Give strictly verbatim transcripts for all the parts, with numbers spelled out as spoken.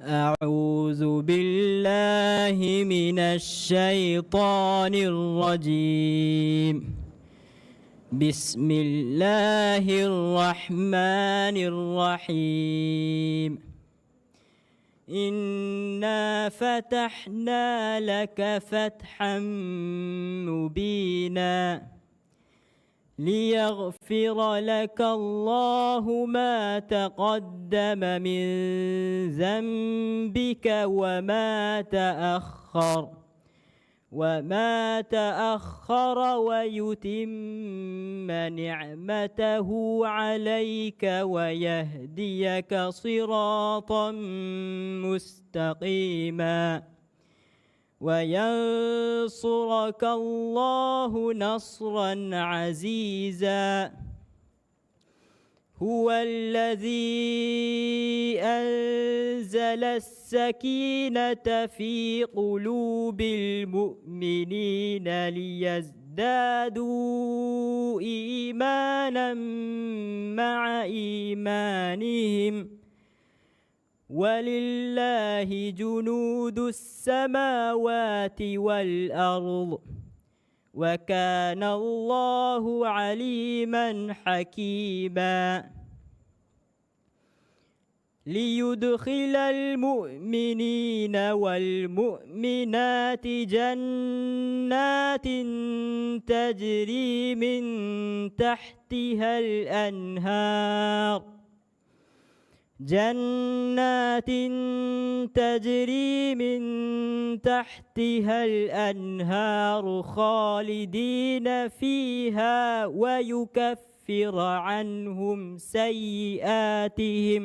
أعوذ بالله من الشيطان الرجيم. بسم الله الرحمن الرحيم. إنا فتحنا لك فتحا مبينا. ليغفر لك الله ما تقدم من ذنبك وما تأخر، وما تأخر ويتم نعمته عليك ويهديك صراطا مستقيما. وينصرك الله نصرا عزيزا. هو الذي أنزل السكينة في قلوب المؤمنين ليزدادوا إيمانا مع إيمانهم، ولله جنود السماوات والأرض، وكان الله عليما حكيما. ليدخل المؤمنين والمؤمنات جنات تجري من تحتها الأنهار، جنات تجري من تحتها الأنهار خالدين فيها ويكفر عنهم سيئاتهم،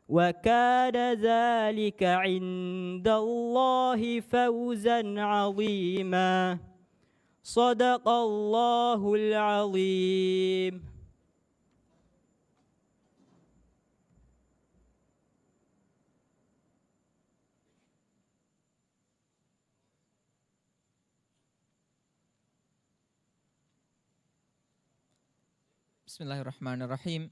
وكان ذلك عند الله فوزا عظيما. صدق الله العظيم. بسم الله الرحمن الرحيم.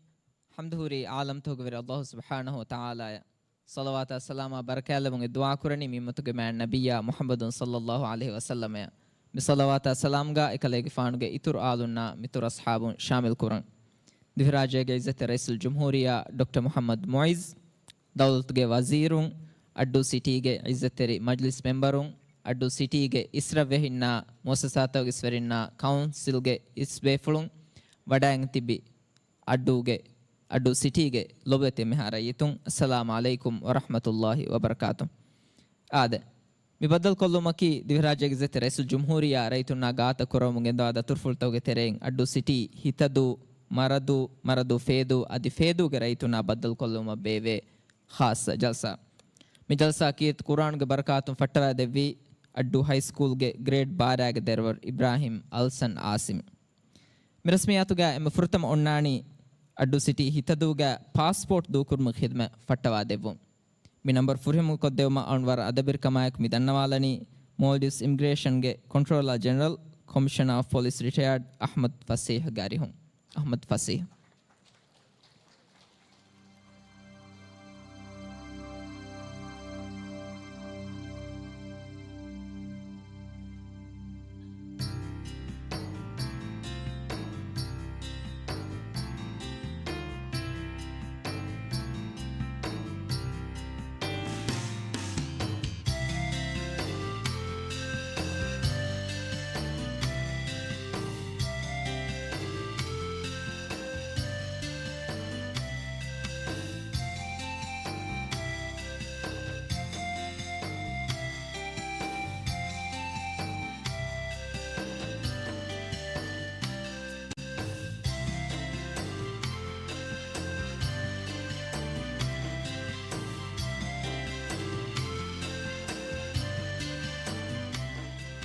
ޙަމްދު ހުރީ ޢާލަމްތަކުގެ ވެރި ﷲ ސުބްޙާނަހޫ ވަތަޢާލާއަށް. ޞަލަވާތާ ސަލާމާ ބަރަކާތްލެވުން ދުޢާ ކުރަނީ މި އުއްމަތުގެ މާތް ނަބިއްޔާ މުޙައްމަދު ޞައްލައްލާހު ޢަލައިހި ވަސައްލަމައަށް. މި ޞަލަވާތާ ސަލާމްގަ އެކަލޭގެފާނުގެ އިތުރު އާލުންނާ މިތުރު އަޞްޙާބުން ޝާމިލް ކުރަން. ދިވެހިރާއްޖޭގެ ޢިއްޒަތްތެރި ރައީސުލްޖުމްހޫރިއްޔާ ޑޮކްޓަރ މުޙައްމަދު މުޢިއްޒު، ދައުލަތުގެ ވަޒީރުން، އައްޑޫ ސިޓީގެ ޢިއްޒަތްތެރި މަޖްލިސް މެމްބަރުން، އައްޑޫ ސިޓީގެ އިސްރަށްވެހިންނާ، މުއައްސަސާތަކުގެ އިސްވެރިންނާ، ކައުންސިލްގެ އިސްބޭފުޅުން، ވަޑައިގެން ތިބި އައްޑޫގެ، އައްޑޫ ސިޓީގެ ލޮބުވެތި އެންމެހާ ރައްޔިތުން، އައްސަލާމު ޢަލައިކުމް ވަރަޙްމަތުﷲި ވަބަރަކާތު. އާދެ، މި ބައްދަލުކޮށްލުމަކީ، ދިވެހިރާއްޖޭގެ ޢިއްޒަތްތެރި ރައީސުލްޖުމްހޫރިއްޔާ ރައްޔިތުންނާ ގާތަށް ކުރަމުން ގެންދަވާ ދަތުރުފުޅުތަކުގެ ތެރެއިން އައްޑޫ ސިޓީ ހިތަދޫ، މަރަދޫ، މަރަދޫ ފޭދޫ، އަދި ފޭދޫގެ ރައްޔިތުންނާ ބައްދަލުކޮށްލުމަށް ބޭއްވޭ ޚާއްޞަ ޖަލްސާ. މި ޖަލްސާއަކީ ޤުރްއާނުގެ ބަރަކާތުން ފައްޓަވާދެއްވި އައްޑޫ ހައިސްކޫލްގެ ގްރޭޑް ބާރައިގެ ދެރަވަރު އިބްރާހިމް އަލްސަން އާސިމް. މި ރަސްމިއްޔާތުގައި އެންމެ ފުރަތަމަ އޮންނާނީ އައްޑޫ ސިޓީ ހިތަދޫގައި ޕާސްޕޯޓް ދޫކުރުމުގެ ޚިދުމަތް ފައްޓަވާދެއްވުން. މި ނަންބަރު ފުރިހަމަކޮށްދެއްވުމަށް އަޅުން ވަރަށް އަދަބެރިކަމާއެކު މި ދަންނަވާލަނީ މޯލްޑިވްސް އިމިގްރޭޝަންގެ ކޮންޓްރޯލާ ޖެނެރަލް، ކޮމިޝަނާ އޮފް ޕޮލިސް ރިޓަޔާޑް އަޙްމަދު ފަސީޙް ގާރިހުން. އަޙްމަދު ފަސީޙް.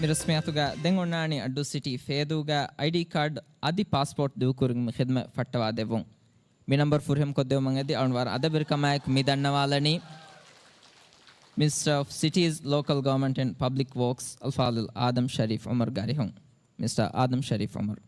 މި ރަސްމިއްޔާތުގަ ދެން އޮންނާނީ އައްޑޫ ސިޓީ ފޭދޫގަ އައިޑީ ކާޑް އަދި ޕާސްޕޯޓް ދޫކުރުމުގެ ޚިދުމަތް ފައްޓަވާދެއްވުން. މި ނަންބަރު ފުރިހަމަކޮށްދެއްވުމަށް އެދި އަޅުން ވަރަށް އަދަބެރިކަމާއެކު މި ދަންނަވާލަނީ މިނިސްޓަރ އޮފް ސިޓީސް، ލޯކަލް ގަވަރމަންޓް އެންޑް ޕަބްލިކް ވޯކްސް އަލްފާޟިލް އާދަމް ޝަރީފް ޢުމަރު ގާރިހުން. މިނިސްޓަރ އާދަމް ޝަރީފް ޢުމަރު.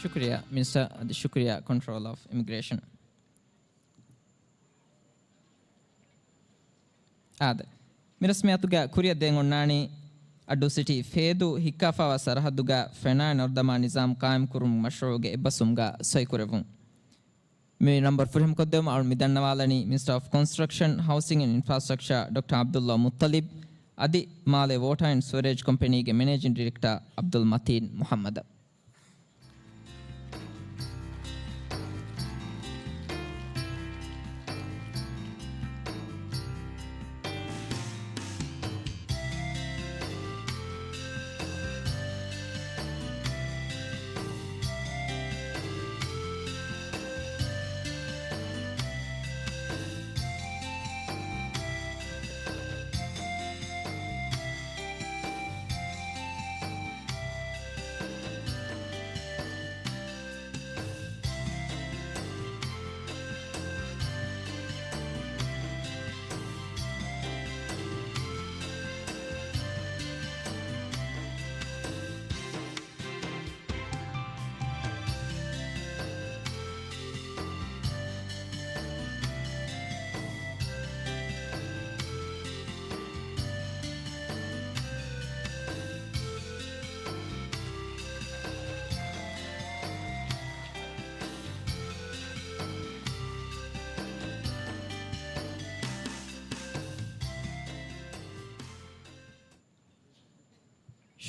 ޝުކުރިއްޔާ މިނިސްޓަރ. އަދި ޝުކުރިއްޔާ ކޮންޓްރޯލް އޮފް އިމިގްރޭޝަން. އާދެ، މި ރަސްމިއްޔާތުގަ ކުރިއަށް ދޭން އޮންނާނީ އައްޑޫ ސިޓީ ފޭދޫ ހިއްކާފައިވާ ސަރަހައްދުގަ ފެނާއިން ނަރުދަމާ ނިޒާމް ޤާއިމް ކުރުމުގެ މަޝްރޫޢުގެ އެއްބަސްވުމުގަ ސޮއިކުރެއްވުން. މި ނަންބަރު ފުރިހަމަކޮށްދެވުމަށް އަޅު މި ދަންނަވާލަނީ މިނިސްޓަރ އޮފް ކޮންސްޓްރަކްޝަން، ހައުސިން އެންޑް އިންފްރާސްޓްރަކްޗާ ޑޮކްޓަރ ޢަބްދުﷲ މުއްޠަލިބް އަދި މާލޭ ވޯޓާ އެންޑް ސުވެރޭޖް ކޮމްޕެނީގެ މެނޭޖިން ޑިރެކްޓަރ ޢަބްދުލް މަތީން މުޙައްމަދަށް.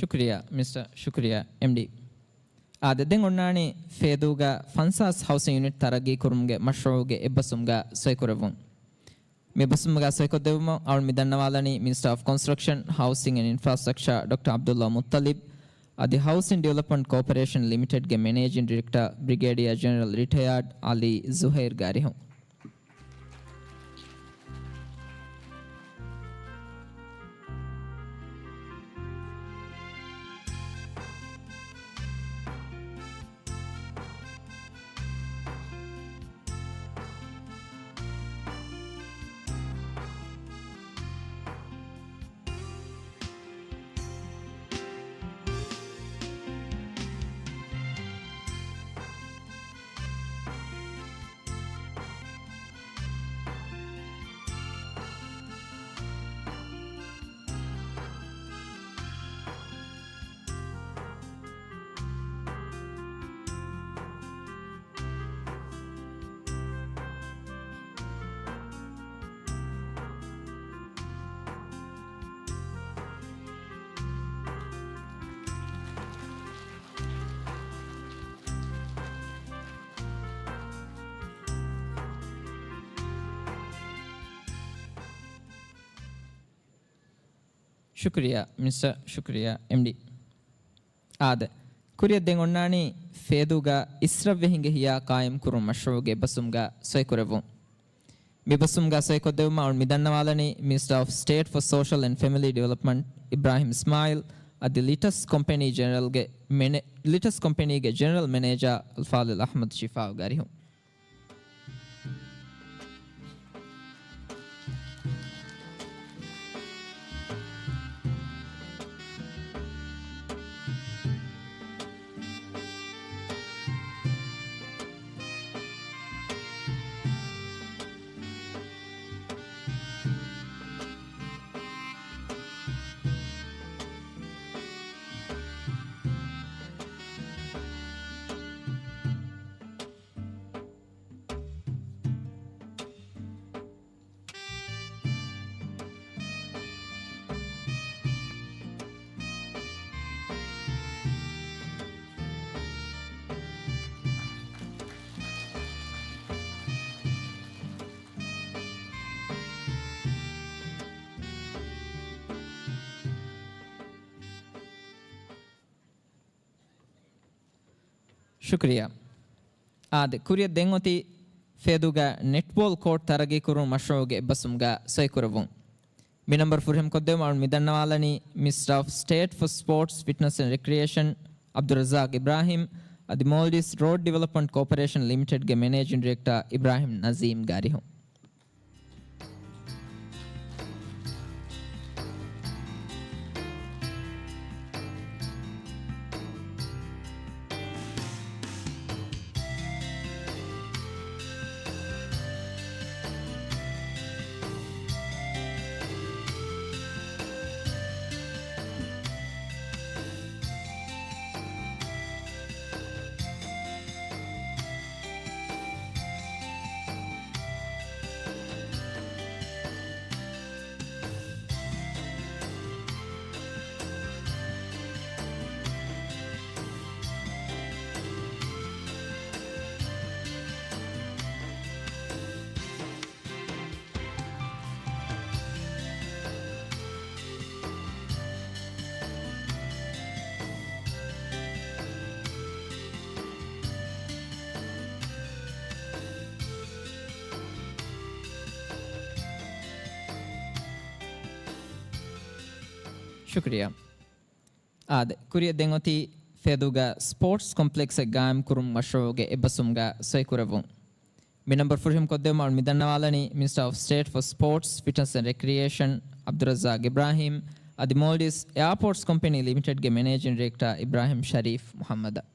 ޝުކުރިއްޔާ މިސްޓަރ. ޝުކުރިއްޔާ އެމްޑީ. އާދެ، ދެން އޮންނާނީ ފޭދޫގަ ފަންސާސް ހައުސިން ޔުނިޓް ތަރައްގީ ކުރުމުގެ މަޝްރޫޢުގެ އެއްބަސްވުމުގަ ސޮއިކުރެއްވުން. މި އެއްބަސްވުމުގަ ސޮއިކޮށްދެއްވުމަށް އަޅު މި ދަންނަވާލަނީ މިނިސްޓަރ އޮފް ކޮންސްޓްރަކްޝަން، ހައުސިން އެންޑް އިންފްރާސްޓްރަކްޗާ ޑޮކްޓަރ ޢަބްދުﷲ މުއްޠަލިބް އަދި ހައުސިން ޑިވެލޮޕްމަންޓް ކޯޕަރޭޝަން ލިމިޓެޑްގެ މެނޭޖިން ޑިރެކްޓަރ ބްރިގޭޑިއާ ޖެނެރަލް ރިޓަޔާޑް ޢަލީ ޒުހައިރްގެ އަރިހުން. ޝުކުރިއްޔާ މިސްޓަރ. ޝުކުރިއްޔާ އެމްޑީ. އާދެ، ކުރިއަށް ދެން އޮންނާނީ ފޭދޫގަ އިސްރަށްވެ ހިނގެ ހިޔާ ޤާއިމް ކުރުން މަޝްރޫޢުގެ އެއްބަސްވުމުގަ ސޮއިކުރެއްވުން. މި އެއްބަސްވުމުގަ ސޮއިކޮށްދެއްވުމަށް އަޅު މި ދަންނަވާލަނީ މިނިސްޓަރ އޮފް ސްޓޭޓް ފޯ ސޯޝަލް އެންޑް ފެމިލީ ޑިވެލޮޕްމަންޓް އިބްރާހިމް އިސްމާއިލް އަދި ލިޓަސް ކޮމްޕެނީ ޖެނެރަލްގެ މެނޭ-، ލިޓަސް ކޮމްޕެނީގެ ޖެނެރަލް މެނޭޖާ އަލްފާޟިލް އަޙްމަދު ޝިފާއުގެ އަރިހުން. ޝުކުރިއްޔާ. އާދެ، ކުރިއަށް ދެން އޮތީ ފޭދޫގަ ނެޓްބޯލް ކޯޓް ތަރައްގީކުރުން މަޝްރޫޢުގެ އެއްބަސްވުމުގަ ސޮއިކުރެއްވުން. މި ނަންބަރު ފުރިހަމަކޮށްދެއްވުމަށް އަޅު މި ދަންނަވާލަނީ މިނިސްޓަރ އޮފް ސްޓޭޓް ފޯ ސްޕޯޓްސް، ފިޓްނަސް އެންޑް ރެކްރިއޭޝަން އަބްދުއްރައްޒާޤް އިބްރާހިމް އަދި މޯލްޑިވްސް ރޯޑް ޑިވެލޮޕްމަންޓް ކޯޕަރޭޝަން ލިމިޓެޑްގެ މެނޭޖިން ޑިރެކްޓަރ އިބްރާހިމް ނަޒީމްގެ އަރިހުން. ޝުކުރިއްޔާ. އާދެ، ކުރިއަށް ދެން އޮތީ ފޭދޫގަ ސްޕޯޓްސް ކޮމްޕްލެކްސްއެއް ގާއިމް ކުރުމުގެ މަޝްރޫޢުގެ އެއްބަސްވުމުގަ ސޮއިކުރެއްވުން. މި ނަންބަރު ފުރިހަމަ ކޮށްދެއްވުމަށް އަޅު މި ދަންނަވާލަނީ މިނިސްޓަރ އޮފް ސްޓޭޓް ފޮ ސްޕޯޓްސް، ފިޓްނަސް އެންޑް ރެކްރިއޭޝަން ޢަބްދުއްރައްޒާޤް އިބްރާހީމް އަދި މޯލްޑިވްސް އެއާޕޯޓްސް ކޮމްޕެނީ ލިމިޓެޑްގެ މެނޭޖިން ޑިރެކްޓަރ އިބްރާހީމް ޝަރީފް މުޙައްމަދަށް.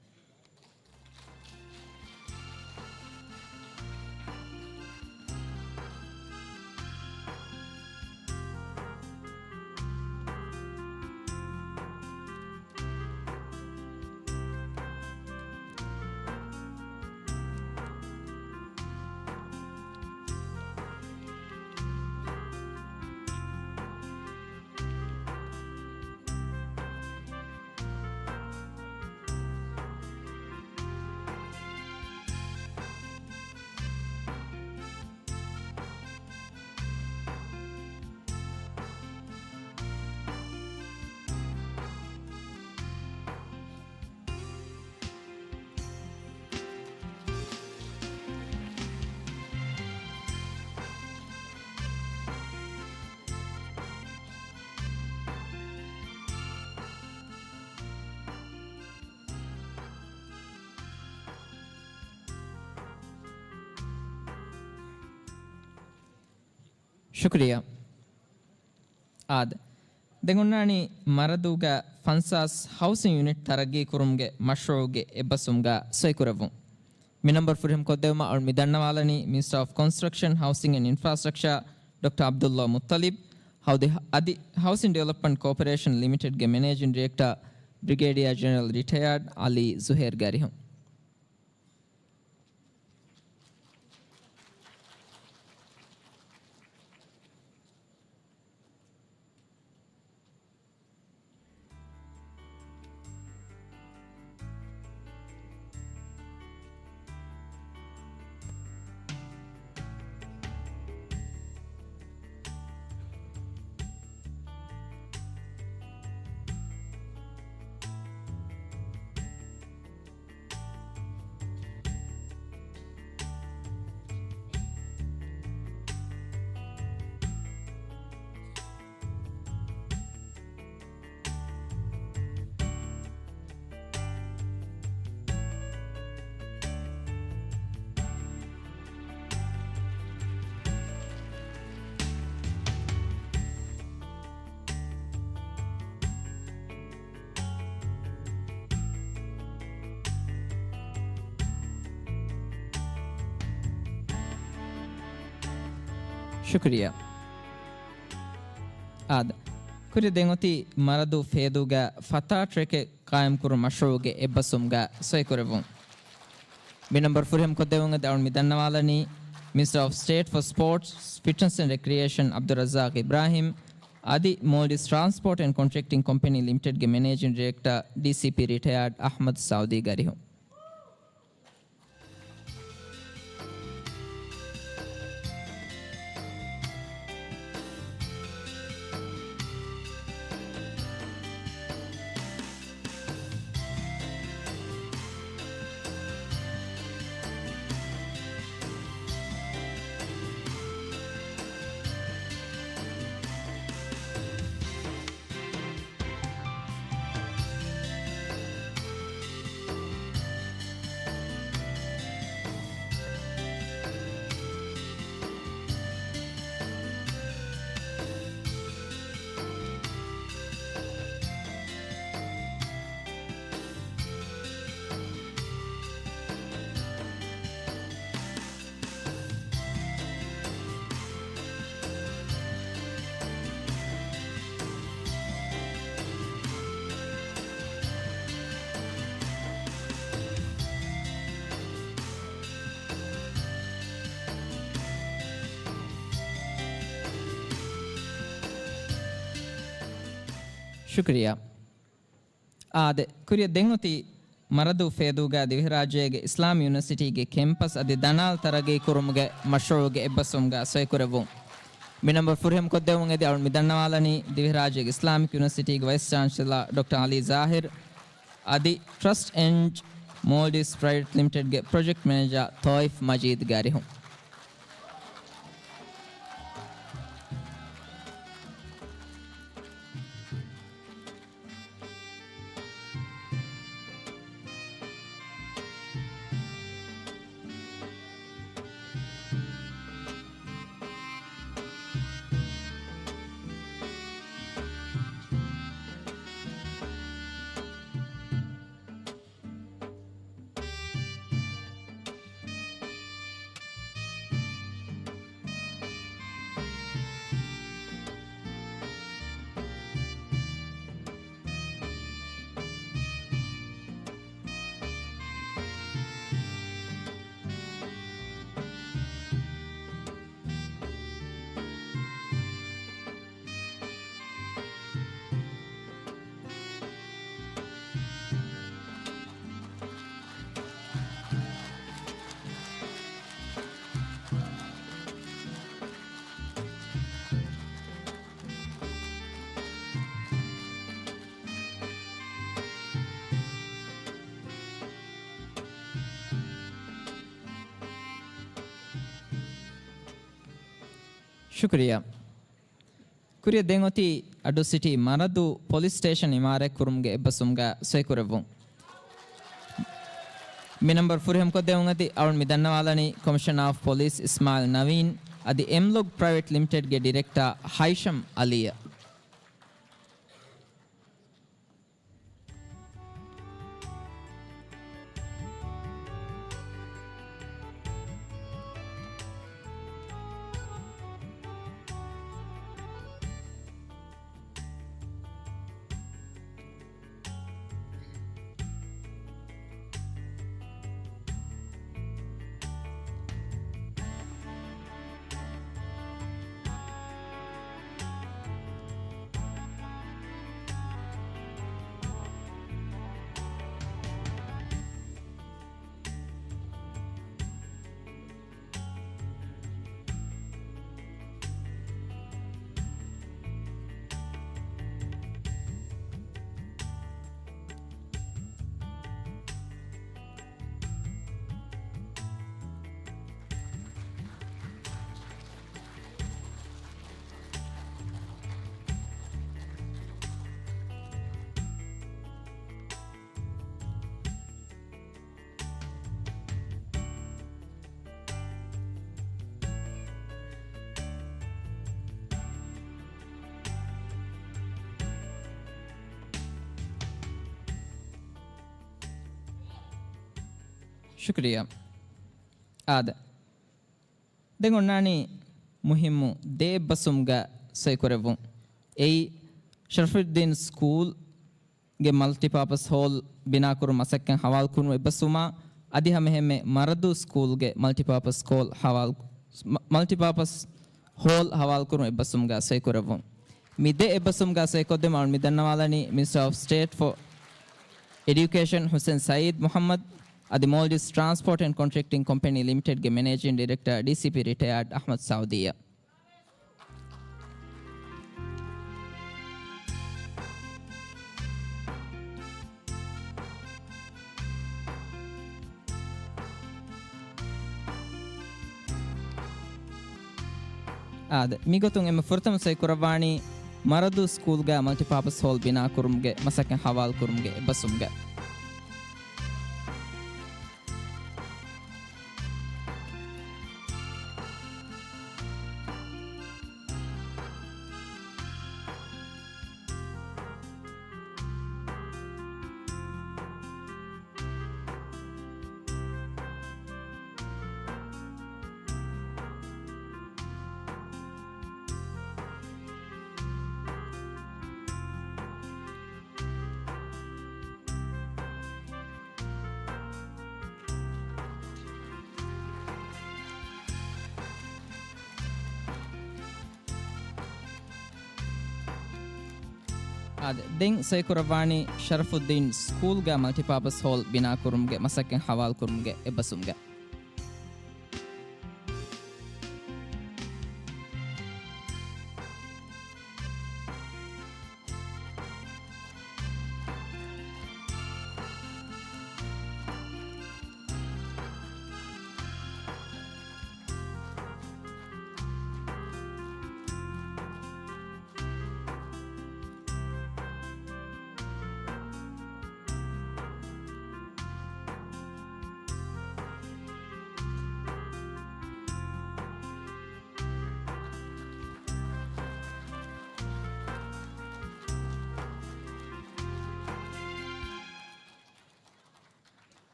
ޝުކުރިއްޔާ. އާދެ، ދެން އޮންނާނީ މަރަދޫގަ ފަންސާސް ހައުސިން ޔުނިޓް ތަރައްގީ ކުރުމުގެ މަޝްރޫޢުގެ އެއްބަސްވުމުގަ ސޮއިކުރެއްވުން. މި ނަންބަރު ފުރިހަމަ ކޮށްދެއްވުމަށް އަޅު މި ދަންނަވާލަނީ މިނިސްޓަރ އޮފް ކޮންސްޓްރަކްޝަން، ހައުސިން އެންޑް އިންފްރާސްޓްރަކްޗާ ޑޮކްޓަރ ޢަބްދުﷲ މުއްޠަލިބް، ހައުދި-، އަދި ހައުސިން ޑިވެލޮޕްމަންޓް ކޯޕަރޭޝަން ލިމިޓެޑްގެ މެނޭޖިން ޑިރެކްޓަރ ބްރިގޭޑިއާ ޖެނެރަލް ރިޓަޔާޑް ޢަލީ ޒުހޭރް ގަރިހުން. ޝުކުރިއްޔާ. އާދެ، ކުރިއަށް ދެން އޮތީ މަރަދޫ ފޭދޫގަ ފަތާ ޓްރެކެއް ޤާއިމްކުރުން މަޝްރޫޢުގެ އެއްބަސްވުމުގަ ސޮއިކުރެއްވުން. މި ނަންބަރު ފުރިހަމަ ކޮށްދެއްވުން އެދި އަޅު މި ދަންނަވާލަނީ މިނިސްޓަރ އޮފް ސްޓޭޓް ފޮ ސްޕޯޓްސް، ފިޓްނަސް އެންޑް ރެކްރިއޭޝަން ޢަބްދުއްރައްޒާޤް އިބްރާހީމް އަދި މޯލްޑިވްސް ޓްރާންސްޕޯޓް އެންޑް ކޮންޓްރެކްޓިން ކޮމްޕެނީ ލިމިޓެޑްގެ މެނޭޖިން ޑިރެކްޓަރ، ޑީސީޕީ ރިޓަޔާޑް އަޙްމަދު ސައުދީ ގަރިހުން. ޝުކުރިއްޔާ. އާދެ، ކުރިއަށް ދެން އޮތީ މަރަދޫ ފޭދޫގަ ދިވެހިރާއްޖޭގެ އިސްލާމީ ޔުނިވަރސިޓީގެ ކެމްޕަސް އަދި ދަނާލް ތަރައްގީ ކުރުމުގެ މަޝްރޫޢުގެ އެއްބަސްވުމުގަ ސޮއިކުރެއްވުން. މި ނަންބަރު ފުރިހަމަ ކޮށްދެއްވުން އެދި އަޅު މި ދަންނަވާލަނީ ދިވެހިރާއްޖޭގެ އިސްލާމިކް ޔުނިވަރސިޓީގެ ވައިސް ޗާންސެލަރ ޑޮކްޓަރ ޢަލީ ޒާހިރް އަދި ޓްރަސްޓް އެންޑް މޯލްޑިވްސް ޕްރައިވެޓް ލިމިޓެޑްގެ ޕްރޮޖެކްޓް މެނޭޖަރ ތޯއިފް މަޖީދް ގާރިހުން. ޝުކުރިއްޔާ. ކުރިއަށް ދެން އޮތީ އައްޑޫ ސިޓީ މަރަދޫ ޕޮލިސް ސްޓޭޝަން އިމާރާތް ކުރުމުގެ އެއްބަސްވުމުގަ ސޮއިކުރެއްވުން. މި ނަމްބަރު ފުރިހަމަކޮށްދެވުން އަދި އަޅުން މި ދަންނަވާލަނީ ކޮމިޝަނާ އޮފް ޕޮލިސް އިސްމާއިލް ނަވީން އަދި އެމްލޮގް ޕްރައިވެޓް ލިމިޓެޑްގެ ޑިރެކްޓާ ހައިޝަމް އަލީއަށް. ޝުކުރިއްޔާ. އާދެ. ދެން އޮންނާނީ މުހިއްމު ދެ އެއްބަސްވުމުގަ ސޮއިކުރެއްވުން. އެއީ، ޝަރަފުއްދީން ސްކޫލްގެ މަލްޓިޕާޕަސް ހޯލް ބިނާކުރުން މަސައްކަތް ހަވާލުކުރުމަށް އެއްބަސްވުމާ، އަދި ހަމައެހެންމެ މަރަދޫ ސްކޫލްގެ މަލްޓިޕާޕަސް ހޯލް ހަވާލު، މަ-، މަލްޓިޕާޕަސް ހޯލް ހަވާލުކުރުން އެއްބަސްވުމުގަ ސޮއިކުރެއްވުން. މި ދެ އެއްބަސްވުމުގަ ސޮއިކޮށްދެމުން އަޅުން މި ދަންނަވާލަނީ މިނިސްޓަރ އޮފް ސްޓޭޓް ފޯ އެޑިއުކޭޝަން ހުސެން ސައީދް މުހައްމަދު އަދި މޯލްޑިވްސް ޓްރާންސްޕޯޓް އެންޑް ކޮންޓްރެކްޓިން ކޮމްޕެނީ ލިމިޓެޑްގެ މެނޭޖިން ޑިރެކްޓަރ ޑީސީޕީ ރިޓަޔާޑް އަޙްމަދު ސައުދީއަށް. އާދެ، މިގޮތުން އެންމެ ފުރަތަމަ ސޮއިކުރައްވާނީ މަރަދޫ ސްކޫލްގަ މަލްޓިޕާޕަސް ހޯލް ބިނާކުރުމުގެ މަސައްކަތް ހަވާލުކުރުމުގެ އެއްބަސްވުމުގަ. އާދެ، ދެން ސޮއިކުރައްވާނީ ޝަރަފުއްދީން ސްކޫލްގަ މަލްޓިޕާޕަސް ހޯލް ބިނާކުރުމުގެ މަސައްކަތް ހަވާލުކުރުމުގެ އެއްބަސްވުމުގަ.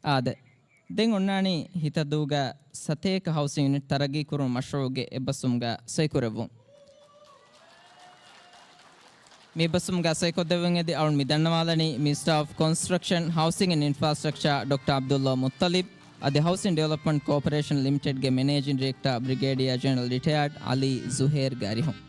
އާދެ، ދެން އޮންނާނީ ހިތަދޫގަ ސަތޭކަ ހައުސިން ޔުނިޓް ތަރައްގީކުރުން މަޝްރޫޢުގެ އެއްބަސްވުމުގަ ސޮއިކުރެއްވުން. މި އެއްބަސްވުމުގަ ސޮއިކޮށްދެއްވުން އެދި އަޅުން މި ދަންނަވާލަނީ މިނިސްޓަރ އޮފް ކޮންސްޓްރަކްޝަން، ހައުސިން އެންޑް އިންފްރާސްޓްރަކްޗާ ޑޮކްޓަރ ޢަބްދުﷲ މުއްޠަލިބް އަދި ހައުސިން ޑިވެލޮޕްމަންޓް ކޯޕަރޭޝަން ލިމިޓެޑްގެ މެނޭޖިން ޑިރެކްޓަރ ބްރިގޭޑިއާ ޖެނެރަލް ރިޓަޔާޑް ޢަލީ ޒުހޭރް ގާރިހުން.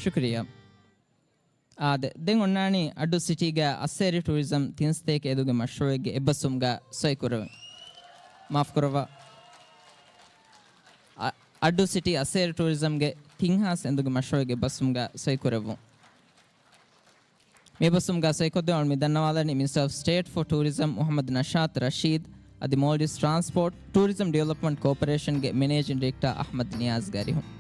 ޝުކުރިއްޔާ. އާދެ، ދެން އޮންނާނީ އައްޑޫ ސިޓީގަ އައްސޭރި ޓޫރިޒަމް ތިން ސަތޭކަ އެނދުގެ މަޝްރޫއެއްގެ އެއްބަސްވުމުގަ ސޮއިކުރެވުން. މާފުކުރައްވާ. އަ-، އައްޑޫ ސިޓީ އައްސޭރި ޓޫރިޒަމްގެ ތިން ހާސް އެނދުގެ މަޝްރޫއެއްގެ އެއްބަސްވުމުގަ ސޮއިކުރެވުން. މި އެއްބަސްވުމުގަ ސޮއިކޮށްދެއްވަން މި ދަންނަވާލަނީ މިނިސްޓަރ އޮފް ސްޓޭޓް ފޯ ޓޫރިޒަމް މުޙައްމަދު ނަޝާދް ރަޝީދު އަދި މޯލްޑިވްސް ޓްރާންސްޕޯޓް ޓޫރިޒަމް ޑިވެލޮޕްމަންޓް ކޯޕަރޭޝަންގެ މެނޭޖިން ޑިރެކްޓަރ އަޙްމަދު ނިޔާޒްގެ އަރިހުން.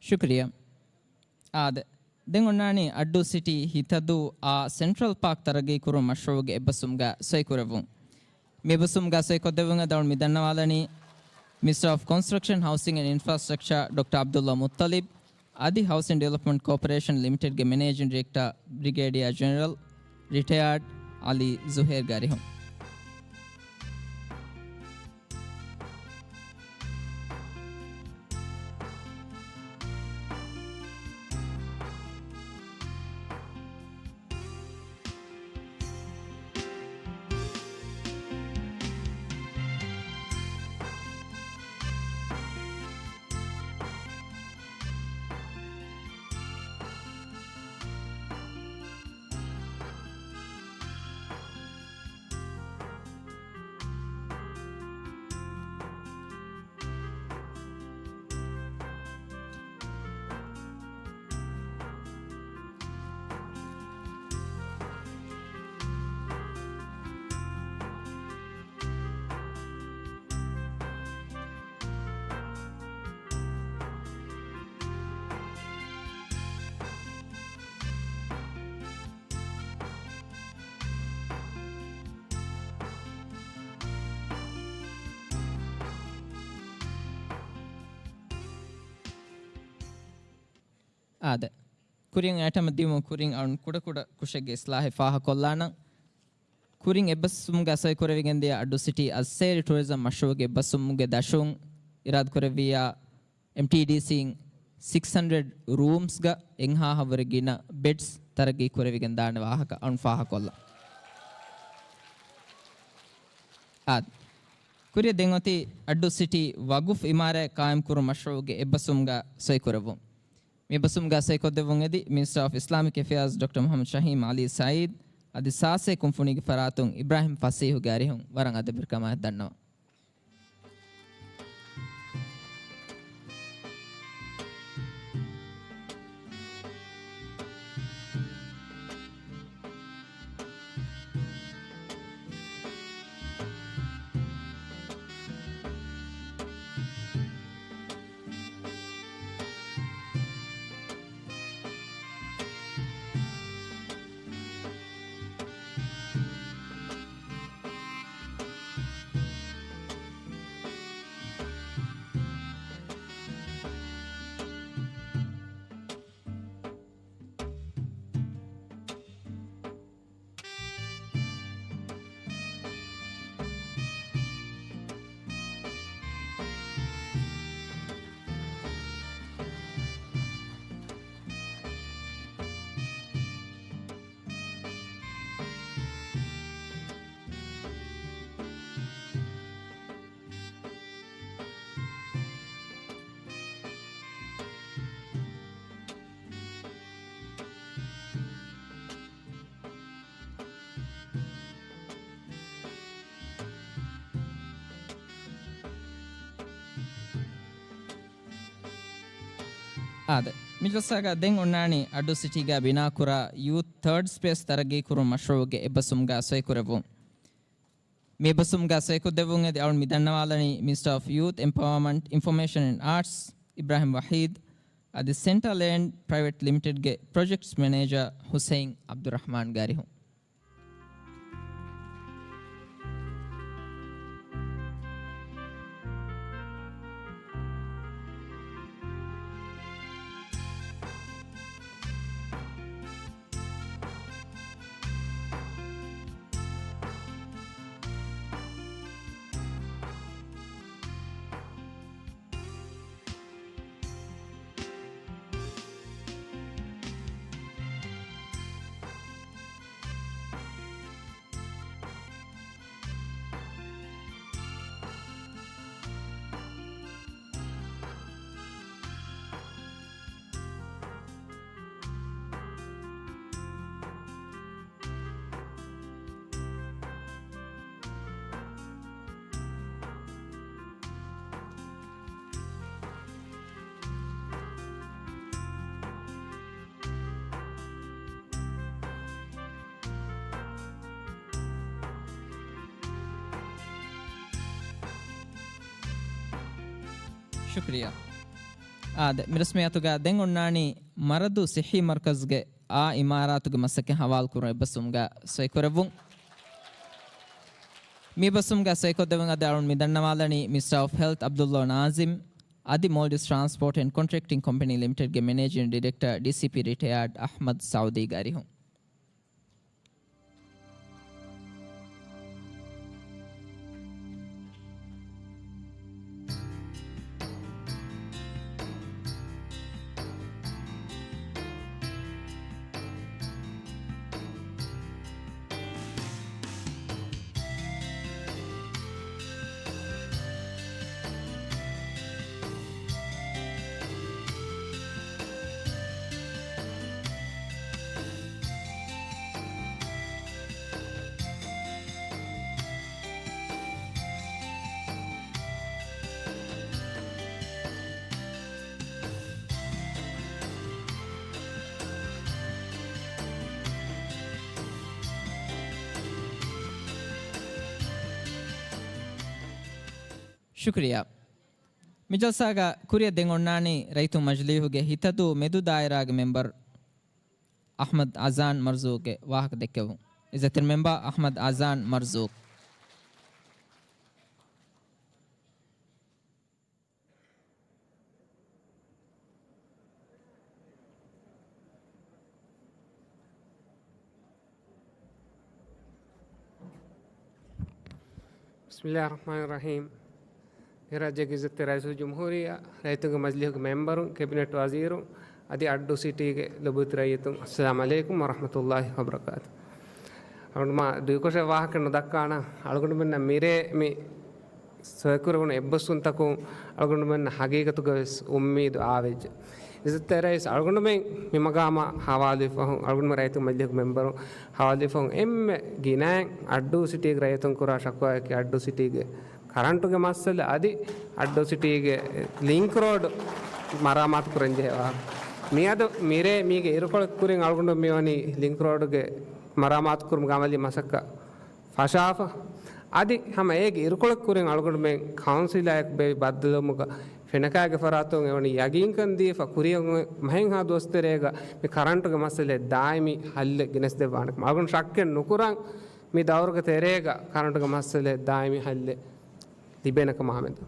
ޝުކުރިއްޔާ. އާދެ، ދެން އޮންނާނީ އައްޑޫ ސިޓީ ހިތަދޫ އާ ސެންޓްރަލް ޕާކް ތަރައްގީ ކުރުމުގެ މަޝްރޫއުގެ އެއްބަސްވުމުގަ ސޮއިކުރެވުން. މި އެއްބަސްވުމުގަ ސޮއިކޮށްދެއްވުމުގަ ދައުން މި ދަންނަވާލަނީ މިނިސްޓަރ އޮފް ކޮންސްޓްރަކްޝަން، ހައުސިން އެންޑް އިންފްރާސްޓްރަކްޗާ ޑޮކްޓަރ ޢަބްދުﷲ މުއްޠަލިބް އަދި ހައުސިން ޑިވެލޮޕްމަންޓް ކޯޕަރޭޝަން ލިމިޓެޑްގެ މެނޭޖިން ޑިރެކްޓަރ ބްރިގޭޑިއާ ޖެނެރަލް ރިޓަޔާޑް ޢަލީ ޒުހޭރްގެ އަރިހުން. އާދެ. ކުރިން އައިޓަމަށް ދިއުމުން ކުރިން އަޅުން ކުޑަކުޑަ ކުށެއްގެ އިސްލާހެއް ފާހަގަކޮށްލާނަން. ކުރިން އެއްބަސްވުމުގަ ސޮއިކުރެވިގެންދިޔަ އައްޑޫ ސިޓީ އައްސޭރި ޓޫރިޒަމް މަޝްރޫއުގެ އެއްބަސްވުމުގެ ދަށުން އިރާދަކުރެއްވިއްޔާ، އެމްޓީޑީސީން ސިކްސް ހަންޑްރެޑް ރޫމްސްގަ އެއްހާހަށްވުރެ ގިނަ ބެޑްސް ތަރައްގީ ކުރެވިގެން ދާނެ ވާހަކަ އަޅުން ފާހަގަކޮށްލަން. އާދެ. ކުރިއަށް ދެން އޮތީ އައްޑޫ ސިޓީ ވަގުފް އިމާރާތް ޤާއިމްކުރުން މަޝްރޫއުގެ އެއްބަސްވުމުގަ ސޮއިކުރެވުން. މި އެއްބަސްވުމުގަ ސޮއިކޮށްދެއްވުން އެދި މިނިސްޓަރ އޮފް އިސްލާމިކް އެފެއާޒް ޑޮކްޓަރ މުޙައްމަދު ޝަހީމް ޢަލީ ސަޢީދު އަދި ސާސޭ ކުންފުނީގެ ފަރާތުން އިބްރާހިމް ފަސީޙުގެ އަރިހުން ވަރަށް އަދަބުވެރިކަމާއެކު ދަންނަވަން. އާދެ، މި ޖަލްސާގަ ދެން އޮންނާނީ އައްޑޫ ސިޓީގަ ބިނާކުރާ ޔޫތް ތާޑް ސްޕޭސް ތަރައްގީކުރުން މަޝްރޫއުގެ އެއްބަސްވުމުގަ ސޮއިކުރެއްވުން. މި އެއްބަސްވުމުގަ ސޮއިކޮށްދެއްވުން އެދި އަޅުން މި ދަންނަވާލަނީ މިނިސްޓަރ އޮފް ޔޫތް އެމްޕަވާމަންޓް، އިންފޮމޭޝަން އެންޑް އާޓްސް އިބްރާހިމް ވަހީދު އަދި ސެންޓަރ ލޭންޑް ޕްރައިވެޓް ލިމިޓެޑްގެ ޕްރޮޖެކްޓްސް މެނޭޖަރ ހުސެއިން އަބްދުއްރަހްމާން ގާރިހުން. ޝުކުރިއްޔާ. އާދެ، މި ރަސްމިއްޔާތުގަ ދެން އޮންނާނީ މަރަދޫ ސިއްހީ މަރުކަޒުގެ އާ އިމާރާތުގެ މަސައްކަތް ހަވާލުކުރުން އެއްބަސްވުމުގަ ސޮއިކުރެއްވުން. މި އެއްބަސްވުމުގަ ސޮއިކޮށްދެއްވުން އަދި އަޅުން މި ދަންނަވާލަނީ މިނިސްޓަރ އޮފް ހެލްތް އަބްދުއްލޯ ނާޒިމް އަދި މޯލްޑިވްސް ޓްރާންސްޕޯޓް އެންޑް ކޮންޓްރެކްޓިން ކޮމްޕެނީ ލިމިޓެޑްގެ މެނޭޖިން ޑިރެކްޓަރ ޑީސީޕީ ރިޓަޔާޑް އަޙްމަދު ސައުދީ ގާރިހުން. ޝުކުރިއްޔާ. މި ޖަލްސާގަ ކުރިއަށް ދެން އޮންނާނީ ރައްޔިތުން މަޖިލީހުގެ ހިތަދޫ މެދު ދާއިރާގެ މެމްބަރު އަޙްމަދު އަޒާން މަރްޒޫގެ ވާހަކަ ދެއްކެވުން. އިއްޒަތްތެރި މެމްބަރު އަޙްމަދު އަޒާން މަރްޒޫ. بسم الله الرحمن الرحيم. އެ ރާއްޖޭގެ އިއްޒަތްތެރި ރައީސުލްޖުމްހޫރިއްޔާ، ރައްޔިތުންގެ މަޖިލީހުގެ މެމްބަރުން، ކެބިނެޓް ވަޒީރުން، އަދި އައްޑޫ ސިޓީގެ ލޮބުވެތި ރައްޔިތުން، އައްސަލާމް ޢަލައިކުމް ވަރަޙްމަތުﷲ ވަބަރަކާތު. އަޅުގަނޑު މާ ދުއިކޮށެއް ވާހަކަ ނުދައްކާނަން، އަޅުގަނޑުމެންނަށް މިރޭ މި ސޮއިކުރެވުނު އެއްބަސްވުންތަކުން އަޅުގަނޑުމެންނަށް ހަގީގަތުގަވެސް އުއްމީދު އާވެއްޖެ. އިއްޒަތްތެރި ރައީސް، އަޅުގަނޑުމެން މި މަގާމަށް ހަވާލުވި ފަހުން، އަޅުގަނޑުމެން ރައްޔިތުންގެ މަޖިލީހުގެ މެމްބަރުން ހަވާލުވި ފަހުން، އެންމެ ގިނައިން އައްޑޫ ސިޓީގެ ރައްޔިތުން ކުރާ ޝަކުވާއަކީ އައްޑޫ ސިޓީގެ ކަރަންޓުގެ މައްސަލަ އަދި އައްޑޫ ސިޓީގެ ލިންކް ރޯޑް މަރާމާތު ކުރަން ޖެހޭ ވާހަކަ. މިއަދު މިރޭ މީގެ އިރުކޮޅެއް ކުރިން އަޅުގަނޑު މިވަނީ ލިންކް ރޯޑުގެ މަރާމާތު ކުރުމުގެ އަމަލީ މަސައްކަތް ފަށާފަ. އަދި ހަމަ އޭގެ އިރުކޮޅެއް ކުރިން އަޅުގަނޑުމެން ކައުންސިލާއެކު ބޭއްވި ބައްދަލުވުމުގަ ފެނަކާގެ ފަރާތުން އެވަނީ ޔަގީންކަން ދީފަ ކުރިއަށް މަހެއްހާ ދުވަސް ތެރޭގަ މި ކަރަންޓުގެ މައްސަލައަށް ދާއިމީ ހައްލެއް ގެނެސްދެއްވާނެ ކަމަށް. އަޅުގަނޑު ޝައްކެއް ނުކުރަން މި ދައުރުގެ ތެރޭގަ ކަރަންޓުގެ މައްސަލައަށް ދާއިމީ ހައްލެއް ލިބޭނެ ކަމާމެދު.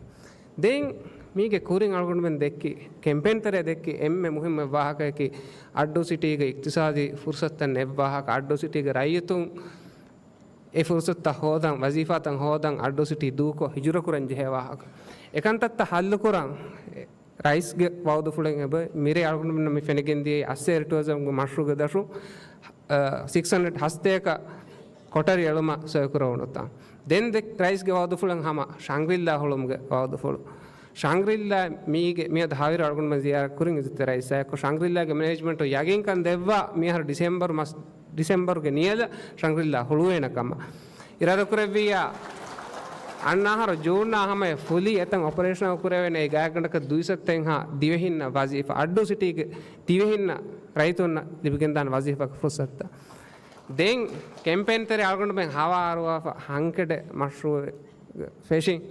ދެން މީގެ ކުރިން އަޅުގަނޑުމެން ދެއްކި، ކެމްޕޭން ތެރޭ ދެއްކި އެންމެ މުހިއްމު ވާހަކައަކީ އައްޑޫ ސިޓީގެ އިޤްތިޞާދީ ފުރުޞަތުތައް ނެއްވާ ހަކަ، އައްޑޫ ސިޓީގެ ރައްޔިތުން އެ ފުރުޞަތުތައް ހޯދަން، ވަޒީފާތައް ހޯދަން، އައްޑޫ ސިޓީ ދޫކޮށް ހިޖުރަ ކުރަން ޖެހޭ ވާހަކަ. އެކަންތައްތައް ހައްލުކުރަން ރައީސްގެ ވައުދުފުޅެއް އެބަ މިރޭ އަޅުގަނޑުމެންނަށް މި ފެނިގެން ދިޔައީ އައްސޭ ޓުއަރިޒަމްގެ މަޝްރޫޢުގެ ދަށުން، އަ، ސިކްސް ހަންޑްރެޑް ހަސަތޭކަ ކޮޓަރި އެޅުމަށް ސޮއިކުރެވުނުތާ. ދެން ދެ-، ރައީސްގެ ވައުދުފުޅެއް ހަމަ ޝަންގްރިއްލާ ހުޅުމުގެ ވައުދުފުޅު. ޝަންގްރިއްލާ މީގެ މިއަދު ހަވީރު އަޅުގަނޑުމެން ޒިޔާރަތް ކުރިން އިއްޒަތްތެރި ރައީސާއެކު ޝަންގްރިއްލާގެ މެނޭޖްމަންޓު ޔަގީންކަން ދެއްވާ މިއަހަރު ޑިސެމްބަރު މަސް-، ޑިސެމްބަރުގެ ނިޔަލަށް ޝަންގްރިއްލާ ހުޅުވޭނެ ކަމަށް. އިރާދަކުރެއްވިއްޔާ އަންނަ އަހަރު ޖޫންއާ ހަމަޔަށް ފުލީ އެތައް އޮޕަރޭޝަން ކުރެވޭނެ ގާތްގަނޑަކަށް ދުއިސައްތައެއްހާ ދިވެހިންނަށް ވަޒީފާ، އައްޑޫ ސިޓީގެ ދިވެހިންނަށް ލިބިގެންދާނެ ވަޒީފާގެ ފުރުސަތުތައް. ދެން ކެމްޕޭން ތެރޭ އަޅުގަނޑުމެން ހަވާރުވާފަ ހަންކެޑެއް މަޝްރޫއެއް ފެށިން.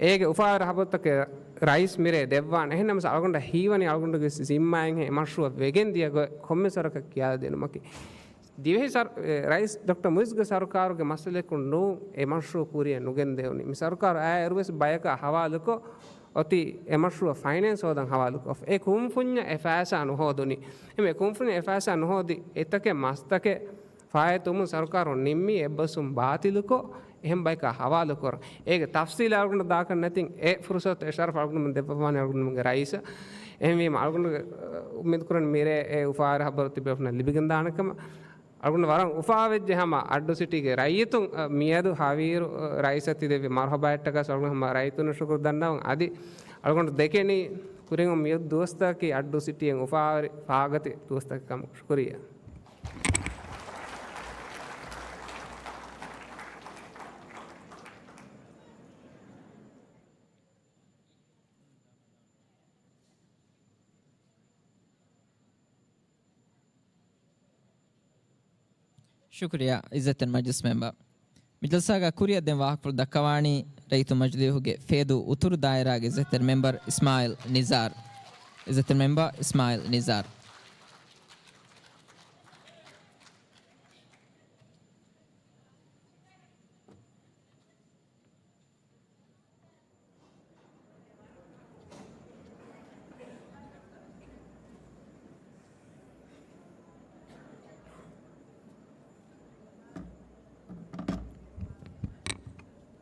އޭގެ އުފާވެރި ހަބަރުތަކެއް ރައީސް މިރޭ ދެއްވާނެ. އެހެންނަމަވެސް އަޅުގަނޑަށް ހީވަނީ އަޅުގަނޑުގެ ޒިންމާއިންހެން އެ މަޝްރޫއަށް ވެގެން ދިޔަ ގޮތް ކޮންމެސް ވަރަކަށް ކިޔާދިނުމަކީ. ދިވެހި ސަރު-، އެ، ރައީސް ޑޮކްޓަރ މުއިޒްގެ ސަރުކާރުގެ މައްސަލައަކުން ނޫން އެ މަޝްރޫއު ކުރިއަށް ނުގެންދެވުނީ. މި ސަރުކާރު އާއިރުވެސް ބަޔަކާ ހަވާލުކޮށް، އޮތީ އެ މަޝްރޫއަށް ފައިނޭންސް ހޯދަން ހަވާލުކޮށް. އެ ކުންފުންޏަށް އެ ފައިސާ ނުހޯދުނީ. އެމެ ކުންފުންޏަށް އެ ފައިސާ ނުހޯދި އެތަކެއް މަސްތަކެއް ފާއިތުވުމުން ސަރުކާރުން ނިންމީ އެއްބަސްވުން ބާތިލުކޮށް، އެހެން ބަޔަކާ ހަވާލުކޮށް. އޭގެ ތަފްސީލް އަޅުގަނޑު ދާކަށް ނެތިން، އެ ފުރުސަތު އެ ޝަރަފް އަޅުގަނޑުމެން ދެއްވަވާނެ އަޅުގަނޑުމެންގެ ރައީސަށް. އެހެންވީމަ އަޅުގަނޑު އުއްމީދު ކުރަން މިރޭ އެ އުފާވެރި ހަބަރު ތިބޭފުޅުންނަށް ލިބިގެންދާނެ ކަމަށް. އަޅުގަނޑު ވަރަށް އުފާވެއްޖެ ހަމަ އައްޑޫ ސިޓީގެ ރައްޔިތުން، އަ، މިއަދު ހަވީރު، އަ، ރައީސަށް ތި ދެއްވި މަރުހަބާއަށްޓަކާ އަޅުގަނޑު ހަމަ ރައްޔިތުންނަށް ޝުކުރު ދަންނަވަން. އަދި އަޅުގަނޑު ދެކެނީ ކުރިން މިއަދު ދުވަސްތަކަކީ އައްޑޫ ސިޓީއެއް އުފާވެރި ފާގަތި ދުވަސްތަކެއް ކަމަށް. ޝުކުރިއްޔާ. ޝުކުރިއްޔާ، އިއްޒަތްތެރި މަޖިލިސް މެމްބަރ. މި ޖަލްސާގަ ކުރިއަށް ދެން ވާހަކަފުޅު ދައްކަވާނީ ރައްޔިތު މަޖިލީހުގެ ފޭދޫ އުތުރު ދާއިރާގެ އިއްޒަތްތެރި މެމްބަރ އިސްމާއިލް ނިޒާރު. އިއްޒަތްތެރި މެމްބަރ އިސްމާއިލް ނިޒާރު.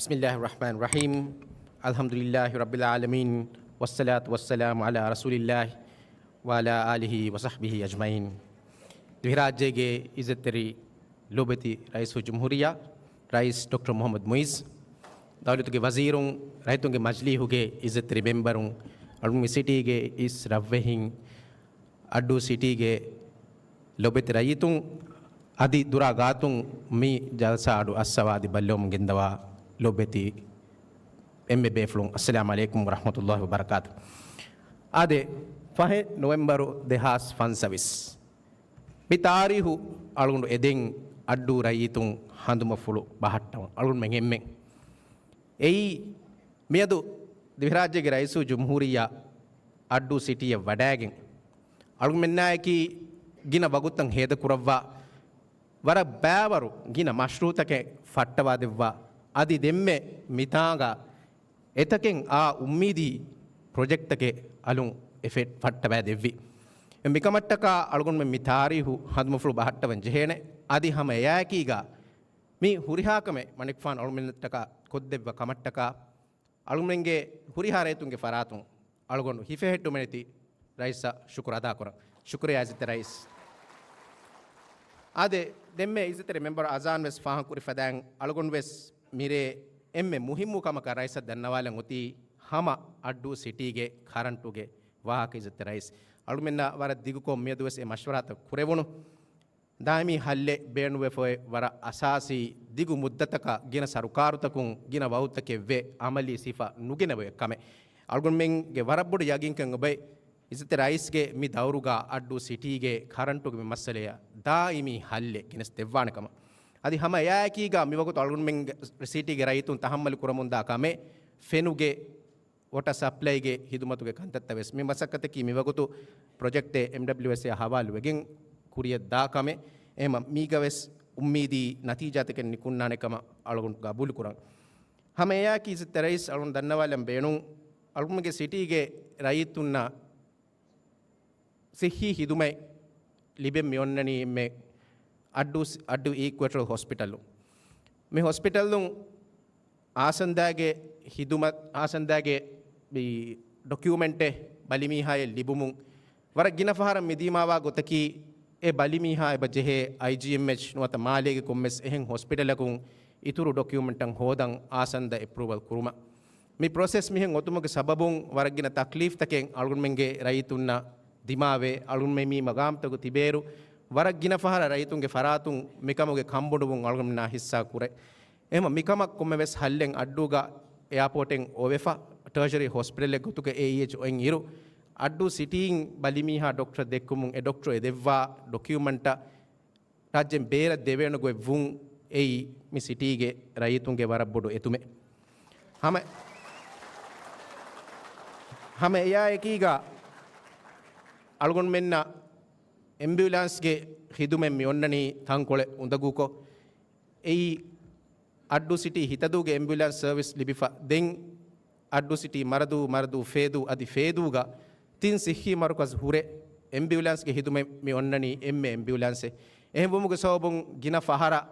بسم الله الرحمن الرحيم. الحمد لله رب العالمين. والصلاة والسلام على رسول الله وعلى آله وصحبه أجمعين. ދިވެހިރާއްޖޭގެ އިއްޒަތްތެރި ލޯބިވެތި ރައީސުލްޖުމްހޫރިއްޔާ، ރައީސް ޑޮކްޓަރ މުޙައްމަދު މުޢިއްޒު، ދައުލަތުގެ ވަޒީރުން، ރައްޔިތުންގެ މަޖިލީހުގެ އިއްޒަތްތެރި މެމްބަރުން، އަޅުގަނޑު މި ސިޓީގެ އިސް ރަށްވެހިން، އައްޑޫ ސިޓީގެ ލޯބިވެތި ރައްޔިތުން، އަދި ދުރާ ގާތުން މި ޖަލްސާ އަޑު އައްސަވާ އަދި ބައްލަވަމުން ގެންދަވާ ލޯބިވެތި އެންމެ ބޭފުޅުން، އައްސަލާމު ޢަލައިކުމް ވަރަޙްމަތުﷲި ވަބަރަކާތު. އާދެ، ފަހެ ނޮވެމްބަރު ދެހާސް ފަންސަވީސް. މި ތާރީހު އަޅުގަނޑު އެދެން އައްޑޫ ރައްޔިތުން ހަނދުމަފުޅު ބަހައްޓަވަން އަޅުގަނޑުމެން އެންމެން. އެއީ، މިއަދު ދިވެހިރާއްޖޭގެ ރައީސުލްޖުމްހޫރިއްޔާ އައްޑޫ ސިޓީއަށް ވަޑައިގެން، އަޅުގަނޑުމެންނާއެކީ ގިނަ ވަގުތުތައް ހޭދަކުރައްވާ، ވަރަށް ބައިވަރު ގިނަ މަޝްރޫޢުތަކެއް ފައްޓަވާދެއްވާ، އަދި ދެންމެ މިތާނގަ އެތަކެއް އާ އުއްމީދީ ޕްރޮޖެކްޓްތަކެއް އަލުން އެ ފެ-، ފައްޓަވާދެއްވި. މިކަމަށްޓަކާ އަޅުގަނޑުމެން މި ތާރީހު ހަނދުމަފުޅު ބަހައްޓަވަން ޖެހޭނެ. އަދި ހަމަ އެއާއެކީގަ މި ހުރިހާ ކަމެއް މަނިކުފާނު އަޅުގަނޑުމެންނަށްޓަކާ ކޮށްދެއްވި ކަމަށްޓަކާ، އަޅުގަނޑުމެންގެ ހުރިހާ ރައްޔިތުންގެ ފަރާތުން އަޅުގަނޑު ހިފެހެއްޓުމެނެތި ރައީސަށް ޝުކުރު އަދާކުރަން. ޝުކުރިއްޔާ އިއްޒަތްތެރި ރައީސް. އާދެ، ދެންމެ އިއްޒަތްތެރި މެމްބަރު އަޒާން ވެސް ފާހަގަކުރި ފަދައިން އަޅުގަނޑު ވެސް މިރޭ އެންމެ މުހިއްމު ކަމަކަށް ރައީސަށް ދަންނަވާލަން އޮތީ ހަމަ އައްޑޫ ސިޓީގެ ކަރަންޓުގެ ވާހަކަ އިއްޒަތްތެރި ރައީސް. އަޅުގަނޑުމެންނަށް ވަރަށް ދިގުކޮށް މިއަދު ވެސް އެ މަޝްވަރާތައް ކުރެވުނު. ދާއިމީ ހައްލެއް ބޭނުންވެފައި ވަރަށް އަސާސީ ދިގު މުއްދަތަކަށް ގިނަ ސަރުކާރުތަކުން ގިނަ ވަގުތަކެއް ވެ އަމަލީ ސިފަ ނުގެނެވޭ ކަމެއް. އަޅުގަނޑުމެންގެ ވަރަށް ބޮޑު ޔަގީންކަން އޮބެ އިއްޒަތްތެރި ރައީސްގެ މި ދައުރުގަ އައްޑޫ ސިޓީގެ ކަރަންޓުގެ މި މައްސަލަޔަށް ދާއިމީ ހައްލެއް ގެނެސް ދެއްވާނެ ކަމަށް. އަދި ހަމަ އެއާއެކީގަ މިވަގުތު އަޅުގަނޑުމެން ސިޓީގެ ރައްޔިތުން ތަހައްމަލު ކުރަމުންދާ ކަމެއް ފެނުގެ ވޮޓަރ ސަޕްލައިގެ ހިދުމަތުގެ ކަންތައްތައް ވެސް. މި މަސައްކަތަކީ މިވަގުތު ޕްރޮޖެކްޓެއް އެމްޑަބްލިއުއެސްއޭއާ ހަވާލުވެގެން ކުރިއަށް ދާ ކަމެއް. އެހެންމަ މީގަ ވެސް އުއްމީދީ ނަތީޖާތަކެއް ނިކުންނާނެ ކަމަށް އަޅުގަނޑު ގަބޫލު ކުރަން. ހަމަ އެއާއެކީ އިއްޒަތްތެރި ރައީސް އަޅުގަނޑު ދަންނަވާލަން ބޭނުން، އަޅުގަނޑުގެ ސިޓީގެ ރައްޔިތުންނަށް ސިއްހީ ހިދުމަތް ލިބެން މި އޮންނަނީ އެންމެ އައްޑޫ، އައްޑޫ އީކުއެޓަރަލް ހޮސްޕިޓަލުން. މި ހޮސްޕިޓަލުން އާސަންދާގެ ހިދުމަތް، އާސަންދާގެ މި ޑޮކިއުމެންޓެއް ބަލިމީހާޔަށް ލިބުމުން ވަރަށް ގިނަ ފަހަރަށް މި ދިމާވާ ގޮތަކީ، އެ ބަލިމީހާ އެބަ ޖެހޭ އައިޖީއެމްއެޗް ނުވަތަ މާލޭގެ ކޮންމެސް އެހެން ހޮސްޕިޓަލަކުން އިތުރު ޑޮކިއުމެންޓަށް ހޯދަން އާސަންދަ އެޕްރޫވަލް ކުރުމަށް. މި ޕްރޮސެސް މިހެން އޮތުމުގެ ސަބަބުން ވަރަށް ގިނަ ތަކްލީފްތަކެއް އަޅުގަނޑުމެންގެ ރައްޔިތުންނަށް ދިމާވޭ. އަޅުގަނޑުމެން މި މަގާމްތަކު ތިބޭއިރު ވަރަށް ގިނަ ފަހަރަށް ރައްޔިތުންގެ ފަރާތުން މިކަމުގެ ކަންބޮޑުވުން އަޅުގަނޑުމެންނާ ހިއްސާ ކުރޭ. އެހެމަ މިކަމަށް ކޮންމެވެސް ހައްލެއް އައްޑޫގަ އެއާޕޯޓެއް އޮވެފަ، ޓަރޝަރީ ހޮސްޕިޓަލެއް ގޮތުގަ އޭއީއެޗް އޮތް އިރު، އައްޑޫ ސިޓީއިން ބަލިމީހާ ޑޮކްޓަރ ދެއްކުމުން އެ ޑޮކްޓަރ އެދެއްވާ ޑޮކިއުމަންޓަށް ރާއްޖޭން ބޭރަށް ދެވޭނެ ގޮތް ވުން އެއީ މި ސިޓީގެ ރައްޔިތުންގެ ވަރަށް ބޮޑު އެދުމެއް. ހަމަ، ހަމަ އެޔާ އެކީގަ އަޅުގަނޑުމެންނަށް އެމްބިއުލާންސްގެ ޚިދުމަތް މި އޮންނަނީ ތަންކޮޅެއް އުނދަގޫކޮށް، އެއީ އައްޑޫ ސިޓީ ހިތަދޫގެ އެމްބިއުލާންސް ސަރވިސް ލިބިފަ ދެން، އައްޑޫ ސިޓީ މަރަދޫ، މަރަދޫ ފޭދޫ އަދި ފޭދޫގަ ތިން ސިއްހީ މަރުކަޒު ހުރެ އެމްބިއުލާންސްގެ ޚިދުމަތް މި އޮންނަނީ އެންމެ އެމްބިއުލާންސެއް. އެހެންވުމުގެ ސަބަބުން ގިނަ ފަހަރަށް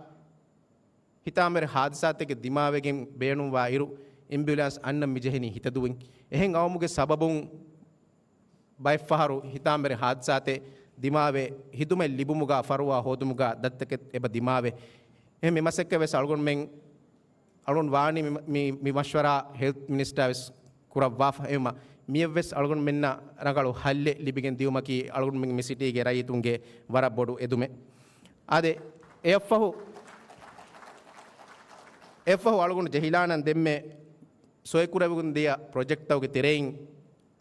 ހިތާމަވެރި ހާދިސާތަކެއް ދިމާވެގެން ބޭނުންވާ އިރު، އެމްބިއުލާންސް އަންނަން މިޖެހެނީ ހިތަދޫއިން. އެހެން އައުމުގެ ސަބަބުން ބައެއްފަހަރު ހިތާމަވެރި ހާދިސާތެއް ދިމާވެ، ހިދުމަތް ލިބުމުގަ ފަރުވާ ހޯދުމުގަ ދަތިތަކެއް އެބަ ދިމާވެ. އެހެން މި މަސައްކަތް ވެސް އަޅުގަނޑުމެން، އަޅުގަނޑު ވާނީ މި، މި، މި މަޝްވަރާ ހެލްތް މިނިސްޓާ ވެސް ކުރައްވާފަ. އެހެންވީމަ މިއަށްވެސް އަޅުގަނޑުމެންނަށް ރަނގަޅު ހައްލެއް ލިބިގެން ދިޔުމަކީ އަޅުގަނޑުމެން މި ސިޓީގެ ރައްޔިތުންގެ ވަރަށް ބޮޑު އެދުމެއް. އާދެ، އެއަށްފަހު، އެއަށްފަހު އަޅުގަނޑު ޖެހިލާނަން ދެންމެ ސޮއިކުރެވިގެން ދިޔަ ޕްރޮޖެކްޓްތަކުގެ ތެރެއިން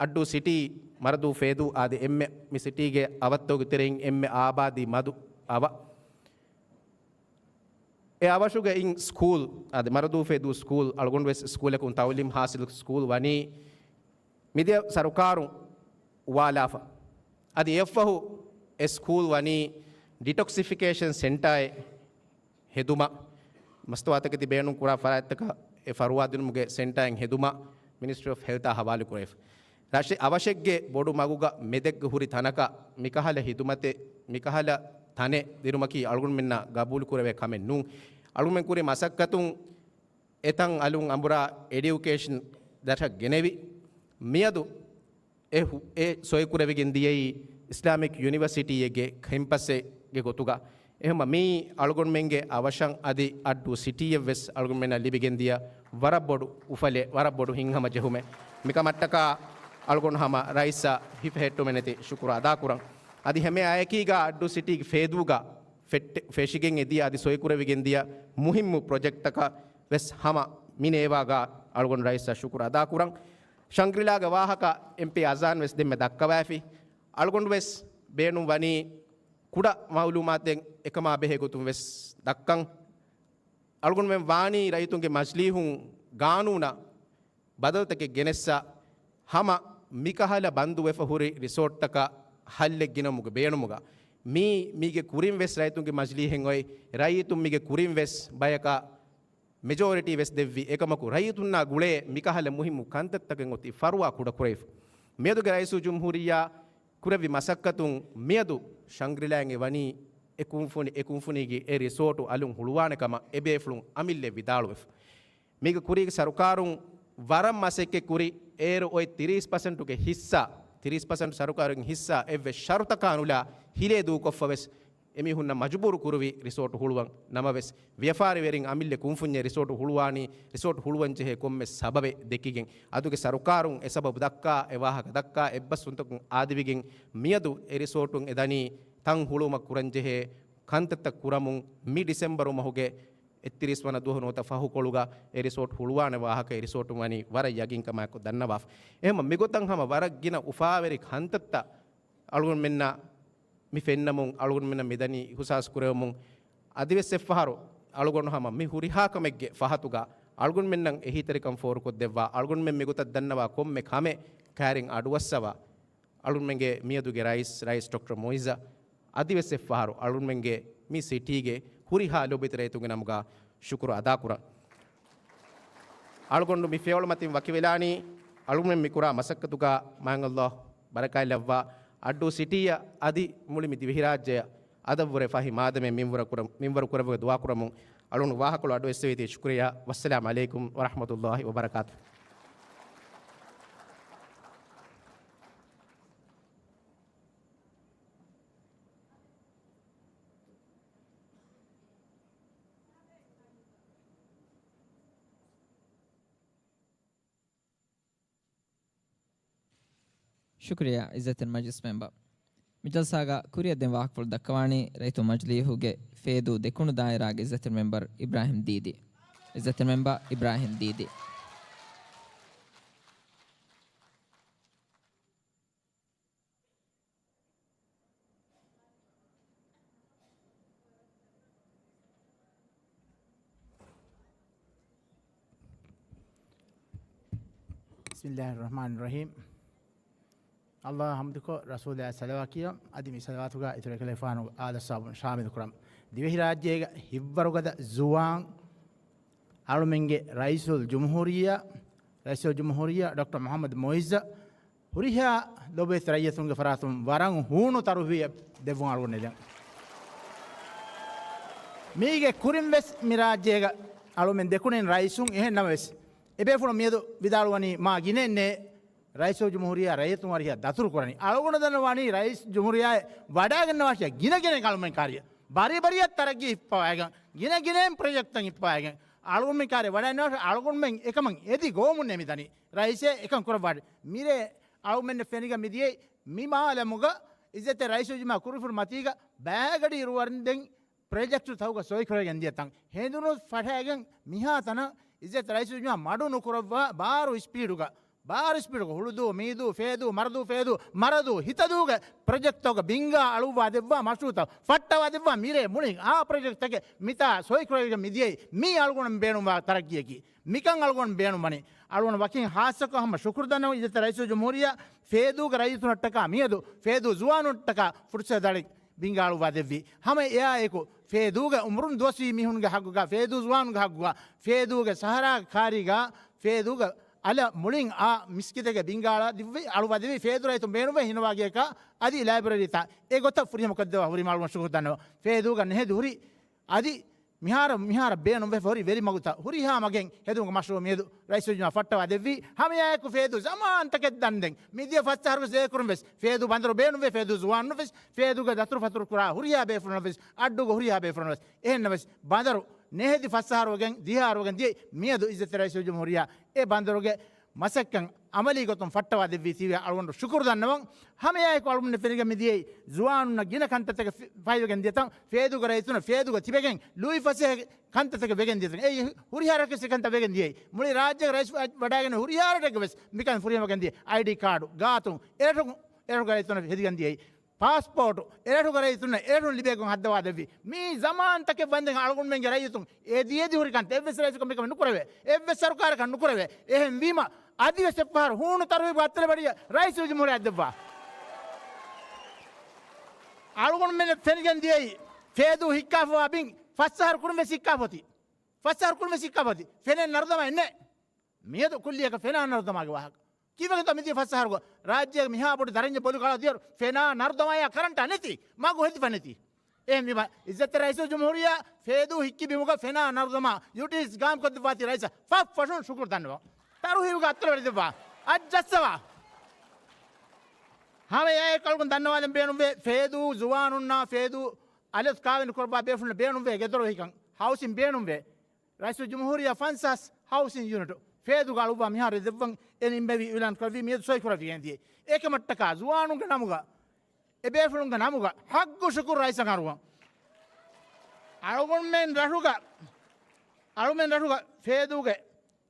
އައްޑޫ ސިޓީ، މަރަދޫ ފޭދޫ އާދެ އެންމެ މި ސިޓީގެ އަވަށްތަކުގެ ތެރެއިން އެންމެ އާބާދީ މަދު އަވަށް. އެ އަވަށުގައި ސްކޫލް، އަދި މަރަދޫ ފޭދޫ ސްކޫލް، އަޅުގަނޑު ވެސް ސްކޫލަކުން ތައުލީމް ހާސިލު ސްކޫލް ވަނީ މިދިޔަ ސަރުކާރުން އުވާލާފަ. އަދި އެއަށްފަހު އެ ސްކޫލް ވަނީ ޑިޓޮކްސިފިކޭޝަން ސެންޓާއެއް ހެދުމަށް، މަސްތުވާތަކެތި ބޭނުން ކުރާ ފަރާތްތަކަށް އެ ފަރުވާ ދިނުމުގެ ސެންޓާއެއް ހެދުމަށް މިނިސްޓްރީ އޮފް ހެލްތާ ހަވާލު ކުރެވިފަ. ރަށެއް އަވަށެއްގެ ބޮޑު މަގުގަ މެދެއްގަ ހުރި ތަނަކަށް މިކަހަލަ ހިދުމަތެއް، މިކަހަލަ ތަނެއް ދިނުމަކީ އަޅުގަނޑުމެންނަށް ގަބޫލު ކުރެވޭ ކަމެއް ނޫން. އަޅުގަނޑުމެން ކުރި މަސައްކަތުން އެތަން އަލުން އަނބުރާ އެޑިއުކޭޝަން ދަށަށް ގެނެވި، މިއަދު އެ ހު-، އެ ސޮއިކުރެވިގެން ދިޔައީ އިސްލާމިކް ޔުނިވަރސިޓީއެއްގެ ކެމްޕަސެއްގެ ގޮތުގަ. އެހެންވީމަ މީ އަޅުގަނޑުމެންގެ އަވަށަށް އަދި އައްޑޫ ސިޓީއަށް ވެސް އަޅުގަނޑުމެންނަށް ލިބިގެން ދިޔަ ވަރަށް ބޮޑު އުފަލެއް، ވަރަށް ބޮޑު ހިތްހަމަ ޖެހުމެއް. މިކަމަށްޓަކާ އަޅުގަނޑު ހަމަ ރައީސަށް ހިފެހެއްޓުމެއް ނެތި ޝުކުރު އަދާކުރަން. އަދި ހަމައެއާއެކީގަ އައްޑޫ ސިޓީގެ ފޭދޫގަ ފެއްޓެ-، ފެށިގެން އެދިޔަ އަދި ސޮއިކުރެވިގެން ދިޔަ މުހިއްމު ޕްރޮޖެކްޓްތަކަށް ވެސް ހަމަ މި ނޭވާގަ އަޅުގަނޑު ރައީސަށް ޝުކުރު އަދާކުރަން. ޝަންގްރިލާގެ ވާހަކަ އެމްޕީ އަޒާން ވެސް ދެންމެ ދައްކަވައިފި. އަޅުގަނޑު ވެސް ބޭނުން ވަނީ ކުޑަ މައުލޫމާތެއް އެކަމާ ބެހޭ ގޮތުން ވެސް ދައްކަން. އަޅުގަނޑުމެން ވާނީ ރައްޔިތުންގެ މަޖިލީހުން ގާނޫނަށް ބަދަލުތަކެއް ގެނެއްސަ ހަމަ މިކަހަލަ ބަންދުވެފަ ހުރި ރިސޯޓްތަކަށް ހައްލެއް ގިނަވުމުގެ ބޭނުމުގަ، މީ، މީގެ ކުރިން ވެސް ރައްޔިތުންގެ މަޖިލީހެއް އޮތް، ރައްޔިތުން މީގެ ކުރިން ވެސް ބަޔަކަށް މެޖޯރިޓީ ވެސް ދެއްވި އެކަމަކު، ރައްޔިތުންނާ ގުޅޭ މިކަހަލަ މުހިއްމު ކަންތައްތަކެއް އޮތީ ފަރުވާ ކުޑަކުރެވިފަ. މިއަދުގެ ރައީސުލްޖުމްހޫރިއްޔާ ކުރެއްވި މަސައްކަތުން މިއަދު ޝަންގްރިލާއިން އެ ވަނީ އެ ކުންފުނި-، އެ ކުންފުނީގެ އެ ރިސޯޓު އަލުން ހުޅުވާނެ ކަމަށް އެބޭފުޅުން އަމިއްލައަށް ވިދާޅުވެފަ. މީގެ ކުރީގެ ސަރުކާރުން ވަރަށް މަސައްކަތް ކުރި، އޭރު އޮތް ތިރީސް ޕަސެންޓުގެ ހިއްސާ، ތިރީސް ޕަސެންޓު ސަރުކާރުގެ ހިއްސާ އެއްވެސް ޝަރުތަކާ ނުލާ ހިލޭ ދޫކޮށްފަ ވެސް އެމީހުންނަށް މަޖުބޫރު ކުރުވި ރިސޯޓު ހުޅުވަން. ނަމަވެސް، ވިޔަފާރިވެރިން އަމިއްލަ ކުންފުންޏެއް ރިސޯޓު ހުޅުވާނީ، ރިސޯޓު ހުޅުވަން ޖެހޭ ކޮންމެ ސަބަބެއް ދެކިގެން. އަދުގެ ސަރުކާރުން އެ ސަބަބު ދައްކާ، އެ ވާހަކަ ދައްކާ، އެއްބަސްވުންތަކުން އާދެވިގެން މިއަދު އެ ރިސޯޓުން އެ ދަނީ ތަން ހުޅުވުމަށް ކުރަންޖެހޭ ކަންތައްތައް ކުރަމުން. މި ޑިސެމްބަރު މަހުގެ އެއްތިރީސް ވަނަ ދުވަހު ނުވަތަ ފަހުކޮޅުގަ އެ ރިސޯޓު ހުޅުވާނެ ވާހަކަ އެ ރިސޯޓުން ވަނީ ވަރަށް ޔަގީންކަމާއެކު ދަންނަވާފަ. އެހެންވީމަ މިގޮތަށް ހަމަ ވަރަށް ގިނަ އުފާވެރި ކަންތައްތައް އަޅުގަނޑުމެންނަށް މި ފެންނަމުން، އަޅުގަނޑުމެންނަށް މިދަނީ އިހުސާސް ކުރެވެމުން، އަދިވެސް އެއްފަހަރު އަޅުގަނޑު ހަމަ މި ހުރިހާ ކަމެއްގެ ފަހަތުގަ އަޅުގަނޑުމެންނަށް އެހީތެރިކަން ފޯރުކޮށްދެއްވާ، އަޅުގަނޑުމެން މިގޮތަށް ދަންނަވާ ކޮންމެ ކަމެއް ކައިރިން އަޑުއައްސަވާ، އަޅުގަނޑުމެންގެ މިއަދުގެ ރައީސް، ރައީސް ޑޮކްޓަރ މުއިއްޒަށް އަދިވެސް އެއްފަހަރު އަޅުގަނޑުމެންގެ މި ސިޓީގެ ހުރިހާ ލޯބިވެތި ރައްޔިތުންގެ ނަމުގަ ޝުކުރު އަދާކުރަން. އަޅުގަނޑު މި ފިޔަވަޅު މަތިން ވަކިވެލާނީ، އަޅުގަނޑުމެން މި ކުރާ މަސައްކަތުގަ މާތް ﷲ ބަރަކާތްލައްވާ، އައްޑޫ ސިޓީއަށް އަދި މުޅި މި ދިވެހިރާއްޖެއަށް އަދަށްވުރެ ފަހި މާދަމެއް މިންވަރު ކުރަ-، މިންވަރު ކުރެއްވުމަށް ދުޢާ ކުރަމުން. އަޅުގަނޑު ވާހަކަކޮޅު އަޑުއެއްސެވޭތީ ޝުކުރިއްޔާ. ވައްސަލާމް ޢަލައިކުމް ވަރަޙްމަތުﷲ ވަބަރަކާތުހު. ޝުކުރިއްޔާ ޢިއްޒަތު މަޖިލިސް މެމްބަރު. މި ޖަލްސާގަ ކުރިއަށް ދެން ވާހަކަފުޅު ދައްކަވާނީ ރައްޔިތު މަޖިލީހުގެ ފޭދޫ ދެކުނު ދާއިރާގެ ޢިއްޒަތު މެމްބަރު އިބްރާހިމް ދީދީ. އިއްޒަތްތެރި މެމްބަރ އިބްރާހިމް ދީދީ. ބިސްމިއްލާހި ރަޙްމާނި ރަޙީމް. އައްލާހަށް ޙަމްދުކޮށް، ރަސޫލާ ޞަލަވާތް ކިޔަން، އަދި މި ޞަލަވާތުގަ އިތުރު އެކަލޭގެފާނުގެ އާލު އަޞްޙާބުން ޝާމިލު ކުރަން. ދިވެހިރާއްޖޭގަ ހިތްވަރުގަދަ ޒުވާން އަޅުމެންގެ ރައީސުލް ޖުމްހޫރިއްޔާ، ރައީސުލް ޖުމްހޫރިއްޔާ ޑޮކްޓަރ މުޙައްމަދު މުޢިއްޒަށް ހުރިހާ ލޮބުވެތި ރައްޔިތުންގެ ފަރާތުން ވަރަށް ހޫނު ތަރުހިބެއް ދެއްވުން އަޅުގަނޑު ނެދެން. މީގެ ކުރިން ވެސް މި ރާއްޖޭގަ އަޅުމެން ދެކުނިން ރައީސުން. އެހެން ނަމަވެސް، އެބޭފުޅުން މިއަދު ވިދާޅުވަނީ މާ ގިނައެއް ނެތް. ރައީސުލް ޖުމްހޫރިއްޔާ ރައްޔިތުން ހުރިހާ ދަތުރު ކުރަނީ. އަޅުގަނޑު ދަންނަވަނީ ރައީސް ޖުމްހޫރިއްޔާއެއް ވަޑައިގަންނަވާށި ގިނަ ގިނަ ކަލުމެން ކާރިޔަ. ބަރި ބަރިއަށް ތަރައްގީ ހިއްޕަވައިގެން، ގިނަ ގިނައިން ޕްރޮޖެކްޓްތައް ހިއްޕަވައިގެން، އަޅުގަނޑުމެން ކާރިޔަ ވަޑައިންނަވާށި. އަޅުގަނޑުމެން އެކަމަށް އެދި ގޮވަމުންނޭ މިދަނީ. ރައީސޭ އެކަން ކުރައްވާށި. މިރޭ އަޅުމެންނަށް ފެނިގަ މިދިޔައީ މި މާލަމުގަ އިއްޒަތްތެރި ރައީސުލް ޖުމްހޫރިއްޔާ ކުރިފުރި މަތީގަ ބައިގަޑި އިރުވަރިން ދެން ޕްރޮޖެކްޓު ތަކުގަ ސޮއިކުރެވިގެން ދިޔަ ތަން. ހެނދުނު ފަށައިގެން މިހާ ތަނަށް އިއްޒަތްތެރި ރައީސުލް ޖުމްހޫރިއްޔާ މަޑު ނުކުރައްވާ ބާރު ސްޕީޑުގަ، ބާރު ސްޕީޑުގަ ހުޅުދޫ، މީދޫ، ފޭދޫ، މަރަދޫ، ފޭދޫ، މަރަދޫ، ހިތަދޫގެ ޕްރޮޖެކްޓްތަކުގަ ބިންގާ އަޅުއްވާ ދެއްވާ، މަޝްރޫއުތައް ފައްޓަވާ ދެއްވާ، މިރޭ މުޅިން އާ ޕްރޮޖެކްޓްތަކެއް މިތާ ސޮއިކުރެވިގެން މިދިޔައީ މީ އަޅުގަނޑުމެން ބޭނުންވާ ތަރައްގީއަކީ. މިކަން އަޅުގަނޑު ބޭނުންވަނީ. އަޅުގަނޑު ވަކިން ހާއްސަކޮށް ހަމަ ޝުކުރު ދަންނަވަން އިއްޒަތްތެރި ރައީސުލް ޖުމްހޫރިއްޔާ ފޭދޫގެ ރައްޔިތުންނަށްޓަކާ މިއަދު ފޭދޫ ޒުވާނުންނަށްޓަކާ ފުރުސަތު ދަޅި ބިންގާ އަޅުއްވާ ދެއްވީ. ހަމަ އެއާއެކު ފޭދޫގެ އުމުރުން ދުވަސްވީ މީހުންގެ ހައްގުގަ، ފޭދޫ ޒުވާނުންގެ ހައްގުގަ، ފޭދޫގެ ސަހަރާގެ ކާރީގަ، ފޭދޫގެ އަލަށް މުޅިން އާ މިސްކިތެއްގެ ބިންގާ އަޅުއްވި، އަޅުއްވާ ދެއްވީ. ފޭދޫ ރައްޔިތުން ބޭނުންވެ ހިނަވާ ގެޔަކާ އަދި ލައިބްރަރީތައް އެގޮތަށް ފުރިހަމަ ކޮށްދެއްވާ ހުރީމަ އަޅުގަނޑު ޝުކުރު ދަންނަވަން. ފޭދޫގަ ނެހެދި ހުރި އަދި މިހާރު، މިހާރަށް ބޭނުންވެފަ ހުރި ވެލިމަގުތައް ހުރިހާ މަގެއް ހެދުމުގެ މަޝްރޫއު މިއަދު ރައީސުލް ޖުމްހޫރިއްޔާ ފައްޓަވާ ދެއްވީ. ހަމައެއާއެކު ފޭދޫ ޒަމާންތަކެއް ދަންދެން މިދިޔަ ފަސް އަހަރުގެ ޒޭކުރުން ވެސް ފޭދޫ ބަނދަރު ބޭނުންވެ، ފޭދޫ ޒުވާނުން ވެސް ފޭދޫގެ ދަތުރު ފަތުރު ކުރާ ހުރިހާ ބޭފުޅުން ވެސް، އައްޑޫގެ ހުރިހާ ބޭފުޅުން ވެސް. އެހެންނަމަވެސް، ބަނދަރު ނެހެދި ފަސް އަހަރު ވެގެން، ދިހަ އަހަރު ވެގެން ދިޔައީ. މިއަދު އިއްޒަތްތެރި ރައީސުލް ޖުމްހޫރިއްޔާ އެ ބަނދަރުގެ މަސައްކަތް އަމަލީ ގޮތުން ފައްޓަވާ ދެއްވީތީވެ އަޅުގަނޑު ޝުކުރު ދަންނަވަން. ހަމައެއާއެކު އަޅުގަނޑު ފެނިގެން މިދިޔައީ ޒުވާނުންނަށް ގިނަ ކަންތައްތަކެއް ފި-، ފައިވެގެން ދިޔަތަން، ފޭދޫގެ ރައްޔިތުންނަށް ފޭދޫގަ ތިބެގެން ލުއިފަސޭހަ ކަންތައްތަކެއް ވެގެން ދިޔަތަން. އެއީ ހުރިހާ ރަށެއްގެ ކަންތައް ވެގެން ދިޔައީ. މުޅި ރާއްޖޭގެ ރައީސް ވަ-، ވަޑައިގެން ހުރިހާ ރަށެއްގެ ވެސް މިކަން ފުރިހަމަ ވެގެން ދިޔައީ. އައިޑީ ކާޑު، ގާތުން، އެރަށު، އެރަށުގެ ރައްޔިތުންނަށް ހެދިގެން ދިޔައީ. ޕާސްޕޯޓު، އެރަށުގެ ރައްޔިތުންނަށް އެރަށުން ލިބޭ ގޮތް ހައްދަވާ ދެއްވި. މީ ޒަމާންތަކެއް ވަންދެން އަޅުގަނޑުމެންގެ ރައްޔިތުން އެދި އެދި ހުރި ކަންތައް. އެއްވެސް ރައީސަކަށް މިކަމެއް ނުކުރެވޭ. އެއްވެސް ސަރުކާރަކަށް ނުކުރެވޭ. އެހެންވީމަ، އަދިވެސް އެއްފަހަރު ހޫނު ތަރުހީބުގެ އަތްތަޅު ބަޑިއަށް ރައީސުލް ޖުމްހޫރިއްޔާ ދެއްވާ. އަޅުގަނޑުމެން ފެނިގެން ދިޔައީ ފޭދޫ ހިއްކާފަވާ ބިން ފަސް އަހަރު ކުރިން ވެސް ހިއްކާފަ އޮތީ. ފަސް އަހަރު ކުރިން ވެސް ހިއްކާފަ އޮތީ. ފެނެއް ނަރުދަމާއެއް ނެތް. މިއަދު ކުއްލިއަކަށް ފެނާ ނަރުދަމާގެ ވާހަކަ. ކީއްވެގެންތޯ މިދިޔަ ފަސް އަހަރުގަ ރާއްޖޭގެ މިހާ ބޮޑު ދަރަންޏެއް ބޮލުގަ އަޅާ ދިޔައިރު ފެނާ ނަރުދަމާޔާ ކަރަންޓާ ނެތި؟ މަގު ހެދިފަ ނެތި. އެހެންވީމަ، އިއްޒަތްތެރި ރައީސުލް ޖުމްހޫރިއްޔާ ފޭދޫ ހިއްކި ބިމުގަ ފެނާ ނަރުދަމާ ޔޫޓިލައިޒް ގާއިމްކޮށްދެއްވާތީ ރައީސަށް ފަށްފަށުން ޝުކުރު ދަންނަވަން. ތަރުހީބުގެ އަތްތަޅު ބަޑި ދެއްވާ. އައްޖައްސަވާ. ހަމައެއާއެކު އަޅުގަނޑު ދަންނަވާލަން ބޭނުންވޭ، ފޭދޫ ޒުވާނުންނާ ފޭދޫ އަލަށް ކާވެނި ކުރައްވާ ބޭފުޅުންނަށް ބޭނުންވޭ ގެދޮރު ވެހިކަން، ހައުސިން ބޭނުންވޭ. ރައީސުލް ޖުމްހޫރިއްޔާ ފަންސާސް ހައުސިން ޔުނިޓު ފޭދޫގަ އަޅުއްވާ މިހާރު ދެއްވަން އެ ނިންމެވި އިއުލާން ކުރެއްވީ މިއަދު ސޮއިކުރެވިގެން ދިޔައީ. އެކަމަށްޓަކާ ޒުވާނުންގެ ނަމުގަ، އެ ބޭފުޅުންގެ ނަމުގަ ހައްގު ޝުކުރު ރައީސަށް އަރުވަން. އަޅުގަނޑުމެން ރަށުގަ، އަޅުމެން ރަށުގަ ފޭދޫގެ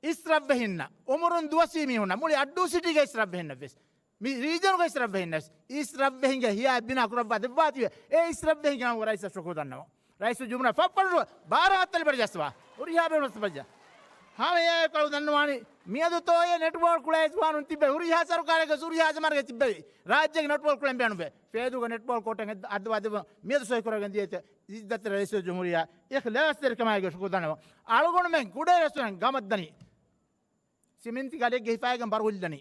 އިސް ރަށްވެހިންނަށް، އުމުރުން ދުވަސްވީ މީހުންނަށް، މުޅި އައްޑޫ ސިޓީގެ އިސް ރަށްވެހިންނަށް ވެސް މި ރީޖަނުގެ އިސް ރަށްވެހިންނަސް، އިސް ރަށްވެހިންގެ ހިޔާއެއް ބިނާ ކުރައްވާ ދެއްވާތީވެ، އެ އިސް ރަށްވެހިންގެ ނަމުގަ ރައީސަށް ޝުކުރު ދަންނަވަން. ރައީސުލް ޖުމްހޫރިއްޔާ ފައްޕަށު ބާރަ ހަތްތަލި ބަޑި ޖައްސަވާ. ހުރިހާ ބޭފުޅުން ބައްޖަ. ހަމަ އެއާއެކު އަޅު ދަންނަވާނީ، މިއަދު ތޯއޭ ނެޓްބޯޅަ ކުޅޭ ޒުވާނުން ތިއްބެވި. ހުރިހާ ސަރުކާރެއްގެ ހުރިހާ ޒަމާނެއްގެ ތިއްބެވި. ރާއްޖޭގެ ނެޓްބޯޅަ ކުޅެން ބޭނުންވޭ. ފޭދޫގެ ނެޓްބޯޅަ ކޯޓެއް އައްދަވާ ދެއްވަން. މިއަދު ސޮއިކުރެވިގެން ދިޔައީތަ އިއްޒަތްތެރި ރައީސުލް ޖުމްހޫރިއްޔާ އިޚްލާޞްތެރިކަމާއެކު ޝުކުރު ދަންނަވަން. އަޅުގަނޑުމެން ކުޑަ ރަސްތުރެން ގަމަށް ދަނީ. ސިމެންތި ގަލެއްގެ ހިފައިގެން ބަރު ހުއްލަނީ.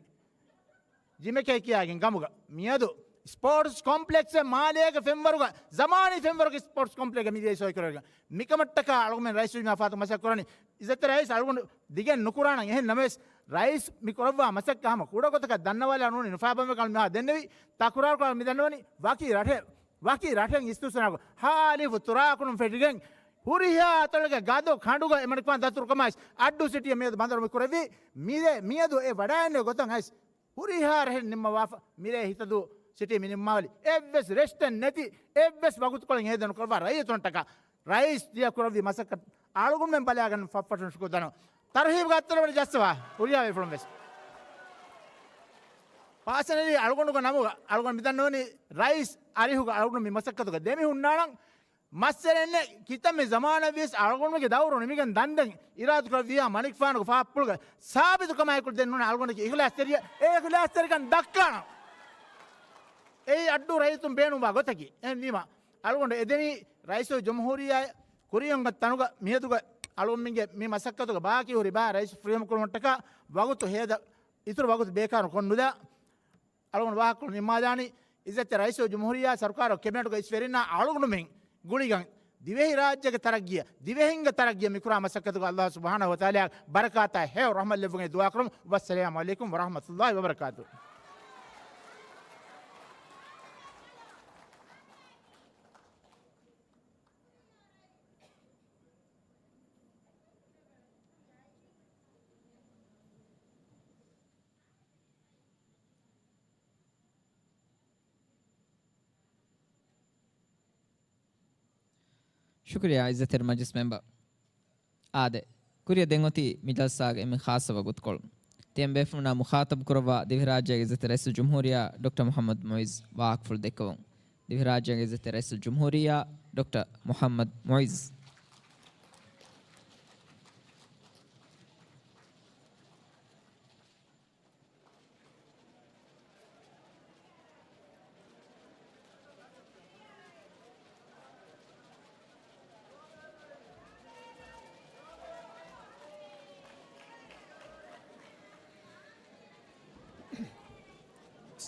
ޖިމެކޭ ކިޔާގެން ގަމުގަ. މިއަދު ސްޕޯޓްސް ކޮމްޕްލެކްސް މާލޭގެ ފެންވަރުގަ، ޒަމާނީ ފެންވަރުގެ ސްޕޯޓްސް ކޮމްޕްލެކްސް މިދިޔައީ ސޮއިކުރެވިގެން. މިކަމަށްޓަކާ އަޅުގަނޑުމެން ރައީސުލް ޖުމްހޫރިއްޔާ ފަރާތުން މަސައްކަތް ކުރަނީ. އިއްޒަތްތެރި ރައީސް އަޅުގަނޑު ދިގެއް ނުކުރާނަން. އެހެން ނަމަވެސް، ރައީސް މި ކުރައްވާ މަސައްކަތް ހަމަ ކުޑަ ގޮތަކަށް ދަންނަވާލާ ނޫނީ ނުފާބަންވެ ކަމަށް މިހާ ދެންނެވި. ތަކުރާރު ކުރާ މި ދަންނަވަނީ ވަކި ރަށެއް، ވަކި ރަށެއް އިސްތުސްނާކޮށް، ހާލިފު ތުރާކުނުން ފެށިގެން، ހުރިހާ އަތޮޅެއްގެ ގަދަ ކަނޑުގަ އެމަނިކުފާނު ދަތުރުކަމާއި އައްޑޫ ސިޓީއަށް މިއަދު ބަނދަރު މި ކުރެއްވީ. މިދެ، މިއަދު އެ ވަޑައިގެންނެވި ގޮތަށް އައިސް ހުރިހާ ރަށެއް ނިންމަވާފަ، މިރޭ ހިތަދޫ ސިޓީ މި ނިންމާވަލި. އެއްވެސް ރެސްޓެއް ނެތި، އެއްވެސް ވަގުތުކޮޅެއް ހޭދަ ނުކުރައްވާ ރައްޔިތުންނަށްޓަކާ ރައީސް ދިޔަ ކުރެއްވި މަސައްކަތް އަޅުގަނޑުމެން ބަލާގަން ފަށްފަށުން ޝުކުރު ދަންނަވަން. ތަރުހީބުގެ އަތޮޅު ވަނީ ޖައްސަވާ ހުރިހާ ބޭފުޅުން ވެސް. ޕާސަނަލީ އަޅުގަނޑުގެ ނަމުގަ އަޅުގަނޑު މިދަންނަވަނީ ރައީސް އަރިހުގަ އަޅުގަނޑު މި މަސައްކަތުގަ ދެމި ހުންނާނަން. މައްސަލައެއް ނެތް. ކިތަންމެ ޒަމާނަށް ވިޔަސް އަޅުގަނޑުގެ ދައުރު ނިމިގެން ދަންދެން އިރާދަކުރެއްވިޔާ މަނިކުފާނުގެ ފާފަޕުޅުގަ ސާބިތުކަމާއެކު ދެން ނޫން އަޅުގަނޑަކީ އިޚްލާޞްތެރިއެއް. އެ އިޚްލާޞްތެރިކަން ދައްކާނަން. އެއީ އައްޑޫ ރައްޔިތުން ބޭނުންވާ ގޮތަކީ. އެހެންވީމަ އަޅުގަނޑު އެދެނީ ރައީސުލްޖުމްހޫރިއްޔާ ކުރިއަށް ތަނުގަ މިއަދުގަ އަޅުގަނޑުމެންގެ މި މަސައްކަތުގަ ބާކީ ހުރި ބާ ރައީސް ފުރިހަމަކުރުމަށްޓަކާ ވަގުތު ހޭދަ އިތުރު ވަގުތު ބޭކާރު ކޮށްނުލާ އަޅުގަނޑު ވާހަކަކޮޅު ނިންމާލާނީ. އިއްޒަތްތެރި ރައީސުލްޖުމްހޫރިއްޔާ ސަރުކާރު ކެބިނެޓުގެ އިސް ވެރިންނާ އަޅުގަނޑުމެން ގުޅިގަން ދިވެހި ރާއްޖޭގެ ތަރައްގީއަށް، ދިވެހިންގެ ތަރައްގީއަށް މިކުރާ މަސައްކަތުގަ ﷲ ސުބްޙާނަހޫ ވަތަޢާލާ ބަރަކާތާ ހެޔޮ ރަޙްމަތް ލެއްވުން ދުޢާ ކުރަމު. ވައްސަލާމު ޢަލައިކުމް ވަރަޙްމަތުﷲ ވަބަރަކާތުހު. ޝުކުރިއްޔާ އިއްޒަތްތެރި މަޖިލިސް މެމްބަރ. އާދެ، ކުރިއަށް ދެން އޮތީ މި ޖަލްސާގެ އެންމެ ޚާއްޞަ ވަގުތުކޮޅު. ތިޔަން ބޭފުޅުންނާ މުޚާޠަބު ކުރައްވާ ދިވެހިރާއްޖޭގެ އިއްޒަތްތެރި ރައީސުލްޖުމްހޫރިއްޔާ ޑޮކްޓަރ މުޙައްމަދު މުޢިއްޒު ވާހަކަފުޅު ދެއްކެވުން. ދިވެހިރާއްޖޭގެ އިއްޒަތްތެރި ރައީސުލްޖުމްހޫރިއްޔާ ޑޮކްޓަރ މުޙައްމަދު މުޢިއްޒު.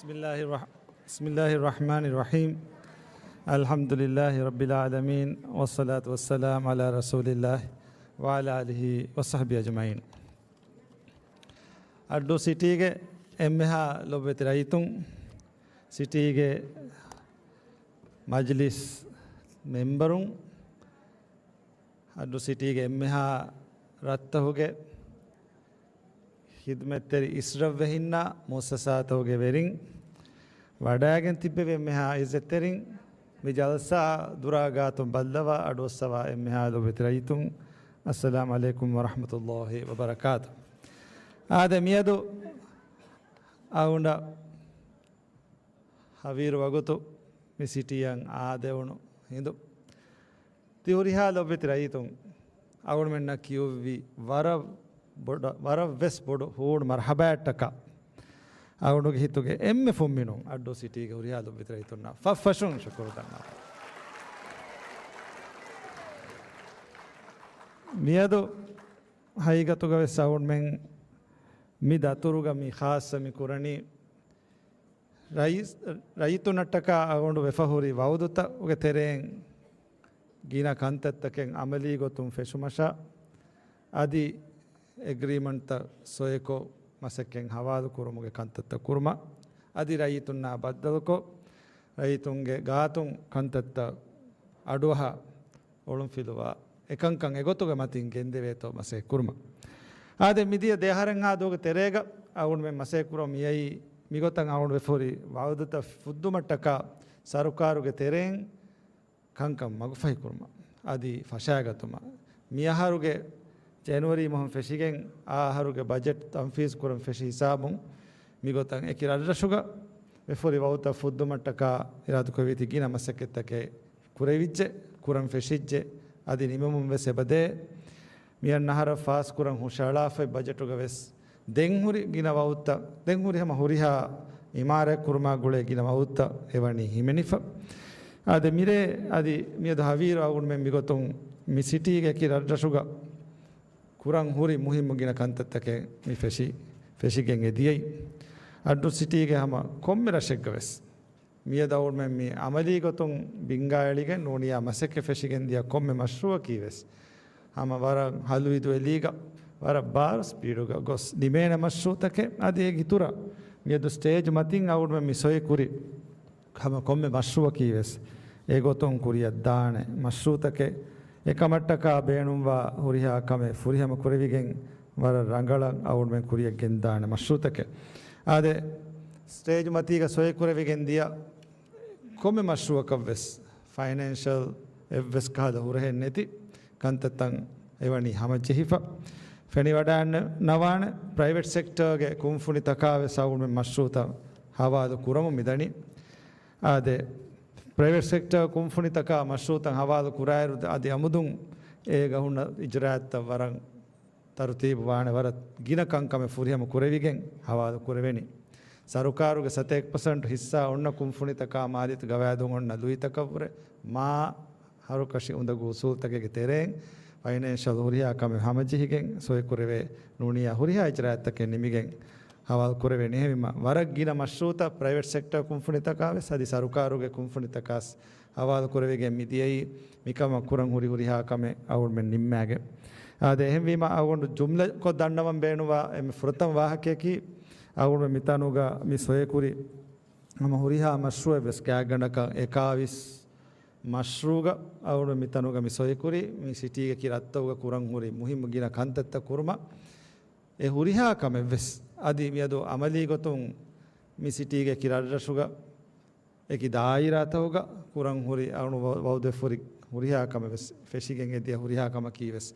بسم الله الرح-، بسم الله الرحمن الرحيم. الحمد لله رب العالمين، والصلاة والسلام على رسول الله وعلى آله وصحبه أجمعين. އައްޑޫ ސިޓީގެ އެންމެހާ ލޮބުވެތި ރައްޔިތުން، ސިޓީގެ މަޖިލިސް މެމްބަރުން، އައްޑޫ ސިޓީގެ އެންމެހާ ރަށްތަކުގެ ޚިދުމަތްތެރި އިސްރަށްވެހިންނާ މުއައްސަސާތަކުގެ ވެރިން، ވަޑައިގެން ތިއްބެވި އެންމެހާ އިއްޒަތްތެރިން، މި ޖަލްސާ ދުރާ ގާތުން ބައްލަވާ އަޑުއައްސަވާ އެންމެހާ ލޮބުވެތި ރައްޔިތުން، އައްސަލާމު ޢަލައިކުމް ވަރަޙްމަތުﷲ ވަބަރަކާތު. އާދެ، މިއަދު އަޅުގަނޑަށް ހަވީރު ވަގުތު މި ސިޓީއަށް އާދެވުނު ހިނދު، ތި ހުރިހާ ލޮބުވެތި ރައްޔިތުން އަޅުގަނޑުމެންނަށް ކިޔުއްވި ވަރަށް ބޮޑަ-، ވަރަށް ވެސް ބޮޑު ހޫނު މަރްޙަބާއަށްޓަކާ، އަޅުގަނޑުގެ ހިތުގެ އެންމެ ފުންމިނުން އައްޑޫ ސިޓީގެ ހުރިހާ ލޮބުވެތި ރައްޔިތުންނަށް ފަށްފަށުން ޝުކުރު ދަންނަވަން. މިއަދު ހަގީގަތުގަ ވެސް އަޅުގަނޑުމެން މި ދަތުރުގަ މި ޚާއްޞަ މި ކުރަނީ، ރައީސް، ރައްޔިތުންނަށްޓަކާ އަޅުގަނޑު ވެފަ ހުރި ވައުދުތަކުގެ ތެރެއިން ގިނަ ކަންތައްތަކެއް އަމަލީ ގޮތުން ފެށުމަށާ، އަދި އެގްރީމަންޓްތައް ސޮއިކޮށް، މަސައްކަތް ހަވާލު ކުރުމުގެ ކަންތައްތައް ކުރުމަށް، އަދި ރައްޔިތުންނާ ބައްދަލުކޮށް، ރައްޔިތުންގެ ގާތުން ކަންތައްތައް އަޑުއަހާ އޮޅުންފިލުވާ، އެކަންކަން އެގޮތުގެ މަތިން ގެންދެވޭތޯ މަސައްކަތް ކުރުމަށް. އާދެ، މިދިޔަ ދެއަހަރެއްހާ ދުވަހުގެ ތެރޭގަ އަޅުގަނޑުމެން މަސައްކަތް ކުރަމުން މިއައީ، މިގޮތަށް އަޅުގަނޑު ވެފަ ހުރި ވައުދުތައް ފުއްދުމަށްޓަކާ ސަރުކާރުގެ ތެރެއިން ކަންކަން މަގުފަހިކުރުމަށް އަދި ފަށާގަތުމަށް. މިއަހަރުގެ ޖެނުއަރީ މަހުން ފެށިގެން އާ އަހަރުގެ ބަޖެޓް ތަންފީޒު ކުރަން ފެށި ހިސާބުން، މިގޮތަށް އެކި ރަށްރަށުގަ ވެފަ ހުރި ވައުދުތައް ފުއްދުމަށްޓަކާ އިރާދަކުރެއްވި ގިނަ މަސައްކަތްތަކެއް ކުރެވިއްޖެ، ކުރަން ފެށިއްޖެ، އަދި ނިމެމުން ވެސް އެބަދޭ. މިއަންނަ އަހަރަށް ފާސްކުރަން ހުށަހަޅާފައި ބަޖެޓުގަ ވެސް ދެން ހުރި ގިނަ ވައުދުތައް، ދެން ހުރި ހަމަ ހުރިހާ އިމާރާތް ކުރުމާ ގުޅޭ ގިނަ ވައުދުތައް އެވަނީ ހިމެނިފަ. އާދެ، މިރޭ އަދި މިއަދު ހަވީރު އަޅުގަނޑުމެން މިގޮތުން މި ސިޓީގެ އެކި ރަށްރަށުގަ ކުރަން ހުރި މުހިއްމު ގިނަ ކަންތައްތަކެއް މި ފެށި، ފެށިގެން އެ ދިޔައީ. އައްޑޫ ސިޓީގެ ހަމަ ކޮންމެ ރަށެއްގަ ވެސް މިއަދު އަޅުގަނޑުމެން މި އަމަލީ ގޮތުން ބިންގާ އެޅިގެން ނޫނިޔާ މަސައްކަތް ފެށިގެން ދިޔަ ކޮންމެ މަޝްރޫއަކީ ވެސް ހަމަ ވަރަށް ހަލުވިދު އެލީގަ ވަރަށް ބާރު ސްޕީޑުގަ ގޮސް ނިމޭނެ މަޝްރޫއުތަކެއް. އަދި އޭގެ އިތުރަށް މިއަދު ސްޓޭޖް މަތިން އަޅުގަނޑުމެން މި ސޮއި ކުރި ހަމަ ކޮންމެ މަޝްރޫއަކީ ވެސް އެގޮތުން ކުރިއަށް ދާނެ މަޝްރޫއުތަކެއް. އެކަމަށްޓަކާ ބޭނުންވާ ހުރިހާ ކަމެއް ފުރިހަމަ ކުރެވިގެން ވަރަށް ރަނގަޅަށް އަޅުގަނޑުމެން ކުރިއަށް ގެންދާނެ މަޝްރޫއުތަކެއް. އާދެ، ސްޓޭޖް މަތީގަ ސޮއި ކުރެވިގެން ދިޔަ ކޮންމެ މަޝްރޫއަކަށް ވެސް ފައިނޭންޝަލް އެއްވެސް ކަހަލަ ހުރަހެއް ނެތި ކަންތައްތައް އެވަނީ ހަމަޖެހިފަ ފެނިވަޑައިންނަވާނެ. ޕްރައިވެޓް ސެކްޓަރގެ ކުންފުނިތަކާ ވެސް އަޅުގަނޑުމެން މަޝްރޫއުތައް ހަވާލު ކުރަމުން މިދަނީ. އާދެ، ޕްރައިވެޓް ސެކްޓަރ ކުންފުނިތަކާ މަޝްރޫއުތައް ހަވާލު ކުރާއިރު، އަދި އަމުދުން އޭގަ ހުންނަ އިޖްރާއަތްތައް ވަރަށް ތަރުތީބު ވާނެ، ވަރަށް ގިނަ ކަންކަމެއް ފުރިހަމަ ކުރެވިގެން ހަވާލު ކުރެވެނީ. ސަރުކާރުގެ ސަތޭކަ ޕަސެންޓް ހިއްސާ އޮންނަ ކުންފުނިތަކާ މާލީ ގަވާއިދުން އޮންނަ ލުއިތަކަށްވުރެ މާ ހަރުކަށި އުނދަގޫ އުސޫލުތަކެއްގެ ތެރެއިން ފައިނޭންޝަލް ހުރިހާ ކަމެއް ހަމަޖެހިގެން ސޮއިކުރެވޭ ނޫނިޔާ ހުރިހާ އިޖްރާއަތްތަކެއް ނިމިގެން ހަވާލު ކުރެވޭނެ. އެހެންވީމަ، ވަރަށް ގިނަ މަޝްރޫއުތައް ޕްރައިވެޓް ސެކްޓަރ ކުންފުނިތަކާ ވެސް އަދި ސަރުކާރުގެ ކުންފުނިތަކާސް ހަވާލު ކުރެވިގެން މިދިޔައީ މިކަމަށް ކުރަން ހުރި ހުރިހާ ކަމެއް އަޅުގަނޑުމެން ނިންމާގެން. އާދެ، އެހެންވީމަ، އަޅުގަނޑު ޖުމްލަކޮށް ދަންނަވަން ބޭނުންވާ އެންމެ ފުރަތަމަ ވާހަކަޔަކީ، އަޅުގަނޑުމެން މިތަނުގަ މި ސޮއިކުރި ހަމަ ހުރިހާ މަޝްރޫއެއް ވެސް ގާތްގަނޑަކަށް އެކާވީސް މަޝްރޫއުގަ އަޅުގަނޑު މިތަނުގަ މި ސޮއިކުރި މި ސިޓީގެ ކި ރަށްތަކުގަ ކުރަން ހުރި މުހިއްމު ގިނަ ކަންތައްތައް ކުރުމަށް އެ ހުރިހާ ކަމެއް ވެސް އަދި މިއަދު އަމަލީ ގޮތުން މި ސިޓީގެ ކި ރަށްރަށުގަ އެކި ދާއިރާތަކުގަ ކުރަން ހުރި އަޅުގަނޑު ވަ-، ވައުދެއް ހުރި ހުރިހާ ކަމެއް ވެސް ފެށިގެން އެދިޔަ ހުރިހާ ކަމަކީ ވެސް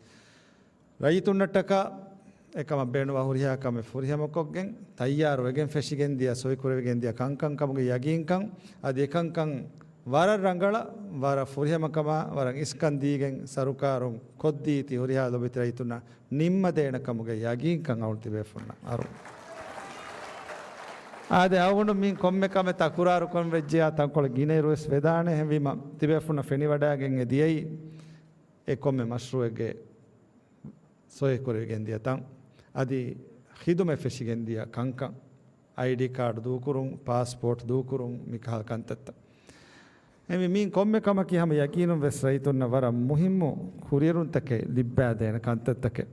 ރައްޔިތުންނަށްޓަކާ އެކަމަށް ބޭނުންވާ ހުރިހާ ކަމެއް ފުރިހަމަކޮށްގެން ތައްޔާރުވެގެން ފެށިގެން ދިޔަ ސޮއިކުރެވިގެން ދިޔަ ކަންކަން ކަމުގެ ޔަގީންކަން އަދި އެކަންކަން ވަރަށް ރަނގަޅަށް ވަރަށް ފުރިހަމަކަމާ ވަރަށް އިސްކަން ދީގެން ސަރުކާރުން ކޮށްދީތީ ހުރިހާ ލޮބުވެތި ރައްޔިތުންނަށް ނިންމަދޭނެ ކަމުގެ ޔަގީންކަން އަޅުގަނޑު ތިބޭފުންނަށް އަރު. އާދެ، އަޅުގަނޑު މި ކޮންމެ ކަމެއް ތަކުރާރު ކޮށް ވެއްޖެޔާ ތަންކޮޅެއް ގިނައިރު ވެސް ވެދާނެ. އެހެންވީމަ، ތިބޭފުންނަށް ފެނިވަޑައިގެން އެ ދިޔައީ އެ ކޮންމެ މަޝްރޫއެއްގެ ސޮއިކުރެވިގެން ދިޔަ ތަން، އަދި ޚިދުމަތް ފެށިގެން ދިޔަ ކަންކަން، އައިޑީ ކާޑް ދޫކުރުން، ޕާސްޕޯޓް ދޫކުރުން، މިކަހަލަ ކަންތައްތައް. އެމި-، މި ކޮންމެ ކަމަކީ ހަމަ ޔަގީނުން ވެސް ރައްޔިތުންނަށް ވަރަށް މުހިއްމު ކުރިއެރުންތަކެއް ލިއްބައިދޭނެ ކަންތައްތަކެއް.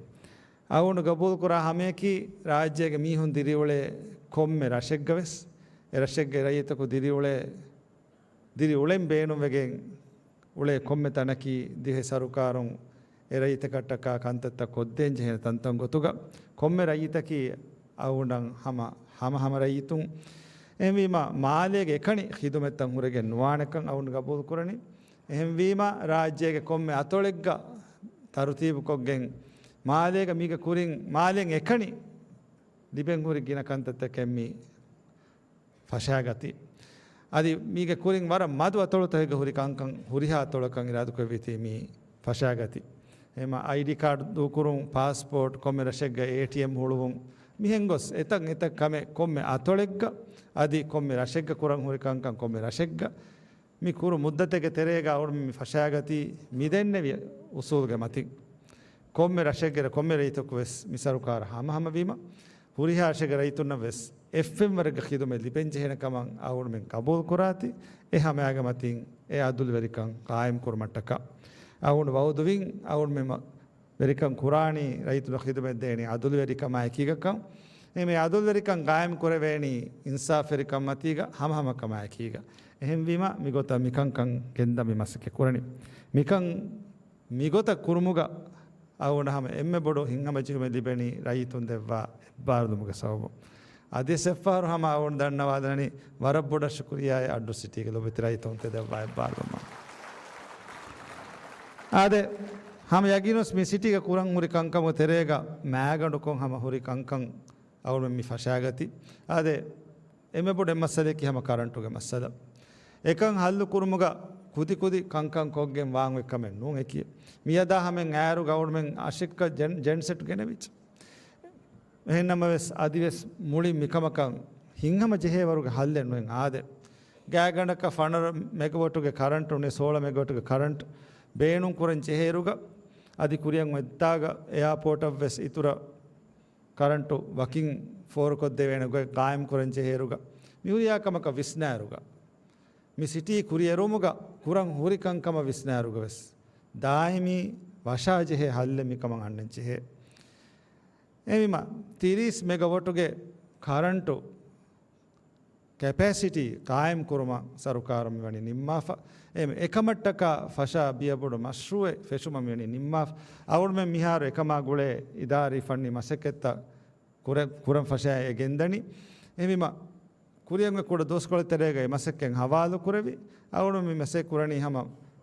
އަޅުގަނޑު ގަބޫލުކުރާ ހަމަޔަކީ، ރާއްޖޭގެ މީހުން ދިރިއުޅޭ ކޮންމެ ރަށެއްގަ ވެސް، އެ ރަށެއްގެ ރައްޔިތަކު ދިރިއުޅޭ، ދިރިއުޅެން ބޭނުންވެގެން އުޅޭ ކޮންމެ ތަނަކީ ދިވެހި ސަރުކާރުން އެ ރައްޔިތަކަށްޓަކާ ކަންތައްތައް ކޮށްދޭން ޖެހޭ ތަންތަން ގޮތުގަ ކޮންމެ ރައްޔިތަކީ އަޅުގަނޑަށް ހަމަ، ހަމަ ހަމަ ރައްޔިތުން. އެހެންވީމަ، މާލޭގެ އެކަނި ޚިދުމަތްތައް ހުރެގެން ނުވާނެކަން އަޅުގަނޑު ގަބޫލުކުރަނީ. އެހެންވީމަ، ރާއްޖޭގެ ކޮންމެ އަތޮޅެއްގަ ތަރުތީބުކޮށްގެން، މާލޭގަ މީގެ ކުރިން މާލެން އެކަނި ލިބެން ހުރި ގިނަ ކަންތައްތަކެއް މި ފަށާގަތީ. އަދި މީގެ ކުރިން ވަރަށް މަދު އަތޮޅުތަކެއްގަ ހުރި ކަންކަން ހުރިހާ އަތޮޅަކަށް އިރާދަކުރެއްވީތީ މީ ފަށާގަތީ. އެހެންވީމަ އައިޑީ ކާޑް ދޫކުރުން، ޕާސްޕޯޓް، ކޮންމެ ރަށެއްގަ އޭޓީއެމް ހުޅުވުން، މިހެން ގޮސް އެތައް އެތައް ކަމެއް ކޮންމެ އަތޮޅެއްގަ އަދި ކޮންމެ ރަށެއްގަ ކުރަން ހުރި ކަންކަން ކޮންމެ ރަށެއްގަ މި ކުރު މުއްދަތެއްގެ ތެރޭގަ އަޅުގަނޑު މި ފަށާގަތީ މި ދެންނެވި އުސޫލުގެ މަތިން. ކޮންމެ ރަށެއްގެ ކޮންމެ ރައްޔިތަކު ވެސް މި ސަރުކާރަށް ހަމަހަމަވީމަ، ހުރިހާ ރަށެއްގެ ރައްޔިތުންނަށް ވެސް އެއްފެންވަރެއްގެ ޚިދުމަތް ލިބެން ޖެހޭނެ ކަމަށް އަޅުގަނޑުމެން ގަބޫލު ކުރާތި، އެ ހަމައިގެ މަތިން އެ އަދުލުވެރިކަން ޤާއިމް ކުރުމަށްޓަކާ އަޅުގަނޑު ވައުދުވިން. އަޅުގަނޑުމެން ވެރިކަން ކުރާނީ ރައްޔިތުންނަށް ޚިދުމަތް ދޭނީ އަދުލުވެރިކަމާ އެކީގަކަން. އެ މި އަދުލުވެރިކަން ޤާއިމް ކުރެވޭނީ އިންސާފުވެރިކަން މަތީގަ ހަމަހަމަކަމާ އެކީގަ. އެހެންވީމަ މިގޮތަށް މިކަންކަން ގެންދަން މި މަސައްކަތް ކުރަނީ. މިކަން މިގޮތަށް ކުރުމުގަ އަޅުގަނޑަށް ހަމަ އެންމެ ބޮޑު ހިތްހަމަޖެހުމެއް ލިބެނީ ރައްޔިތުން ދެއްވާ އެއްބާރުލުމުގެ ސަބަބުން. އަދިވެސް އެއްފަހަރު ހަމަ އަޅުގަނޑު ދަންނަވާލަނީ ވަރަށް ބޮޑަށް ޝުކުރިއްޔާއޭ އައްޑޫ ސިޓީގެ ލޮބުވެތި ރައްޔިތުންތެ ދެއްވާ އެއްބާރުލުމަށް. އާދެ، ހަމަ ޔަގީނުވެސް މި ސިޓީގަ ކުރަން ހުރި ކަންކަމުގެ ތެރޭގަ މައިގަނޑުކޮށް ހަމަ ހުރި ކަންކަން އަޅުގަނޑު މި ފަށާގަތީ. އާދެ، އެންމެ ބޮޑު މައްސަލައަކީ ހަމަ ކަރަންޓުގެ މައްސަލަ. އެކަން ހައްލު ކުރުމުގަ ކުދި ކުދި ކަންކަން ކޮށްގެން ވާން އޮތް ކަމެއް ނޫން އެކީ. މިއަދާ ހަމައިން އާއިރު އަޅުގަނޑުމެން އަށެއްކަ ޖެން-، ޖެންސެޓް ގެނެވިއްޖެ. އެހެންނަމަވެސް، އަދިވެސް މުޅި މިކަމަކަށް ހިތްހަމަޖެހޭވަރުގެ ހައްލެއް ނުއިން އާދެ. ގާތްގަނޑަކަށް ފަނަރަ މެގަވޮޓުގެ ކަރަންޓު ނުވަތަ ސޯޅަ މެގަވޮޓުގެ ކަރަންޓު ބޭނުން ކުރަން ޖެހޭއިރުގަ، އަދި ކުރިއަށް އޮތްދާގަ އެއާޕޯޓަށްވެސް އިތުރަށް ކަރަންޓު ވަކިން ފޯރުކޮށްދެވޭނެ ގޮތް ޤާއިމް ކުރަން ޖެހޭއިރުގަ، މި ހުރިހާ ކަމަކަށް ވިސްނާއިރުގަ، މި ސިޓީ ކުރިއެރުމުގަ ކުރަން ހުރި ކަންކަމަށް ވިސްނާއިރުގަ ވެސް، ދާއިމީ ވަށާޖެހޭ ހައްލެއް މިކަމަށް އަންނަން ޖެހޭ. އެހެންވީމަ، ތިރީސް މެގަވޮޓުގެ ކަރަންޓު ކެޕޭސިޓީ ޤާއިމް ކުރުމަށް ސަރުކާރުން މިވަނީ ނިންމާފަ. އެ، އެކަމަށްޓަކާ ފަށާ ބިޔަ ބޮޑު މަޝްރޫއެއް ފެށުމަށް މިވަނީ ނިންމާފަ. އަޅުގަނޑުމެން މިހާރު އެކަމާ ގުޅޭ އިދާރީ ފަންނީ މަސައްކަތްތައް ކުރެ-، ކުރަން ފަށާ އެ ގެންދަނީ. އެހެންވީމަ، ކުރިއަށް އޮތް ކުޑަ ދުވަސްކޮޅެއް ތެރޭގައި މަސައްކަތް ހަވާލު ކުރެވި. އަޅުގަނޑު މި މަސައްކަތް ކުރަނީ ހަމަ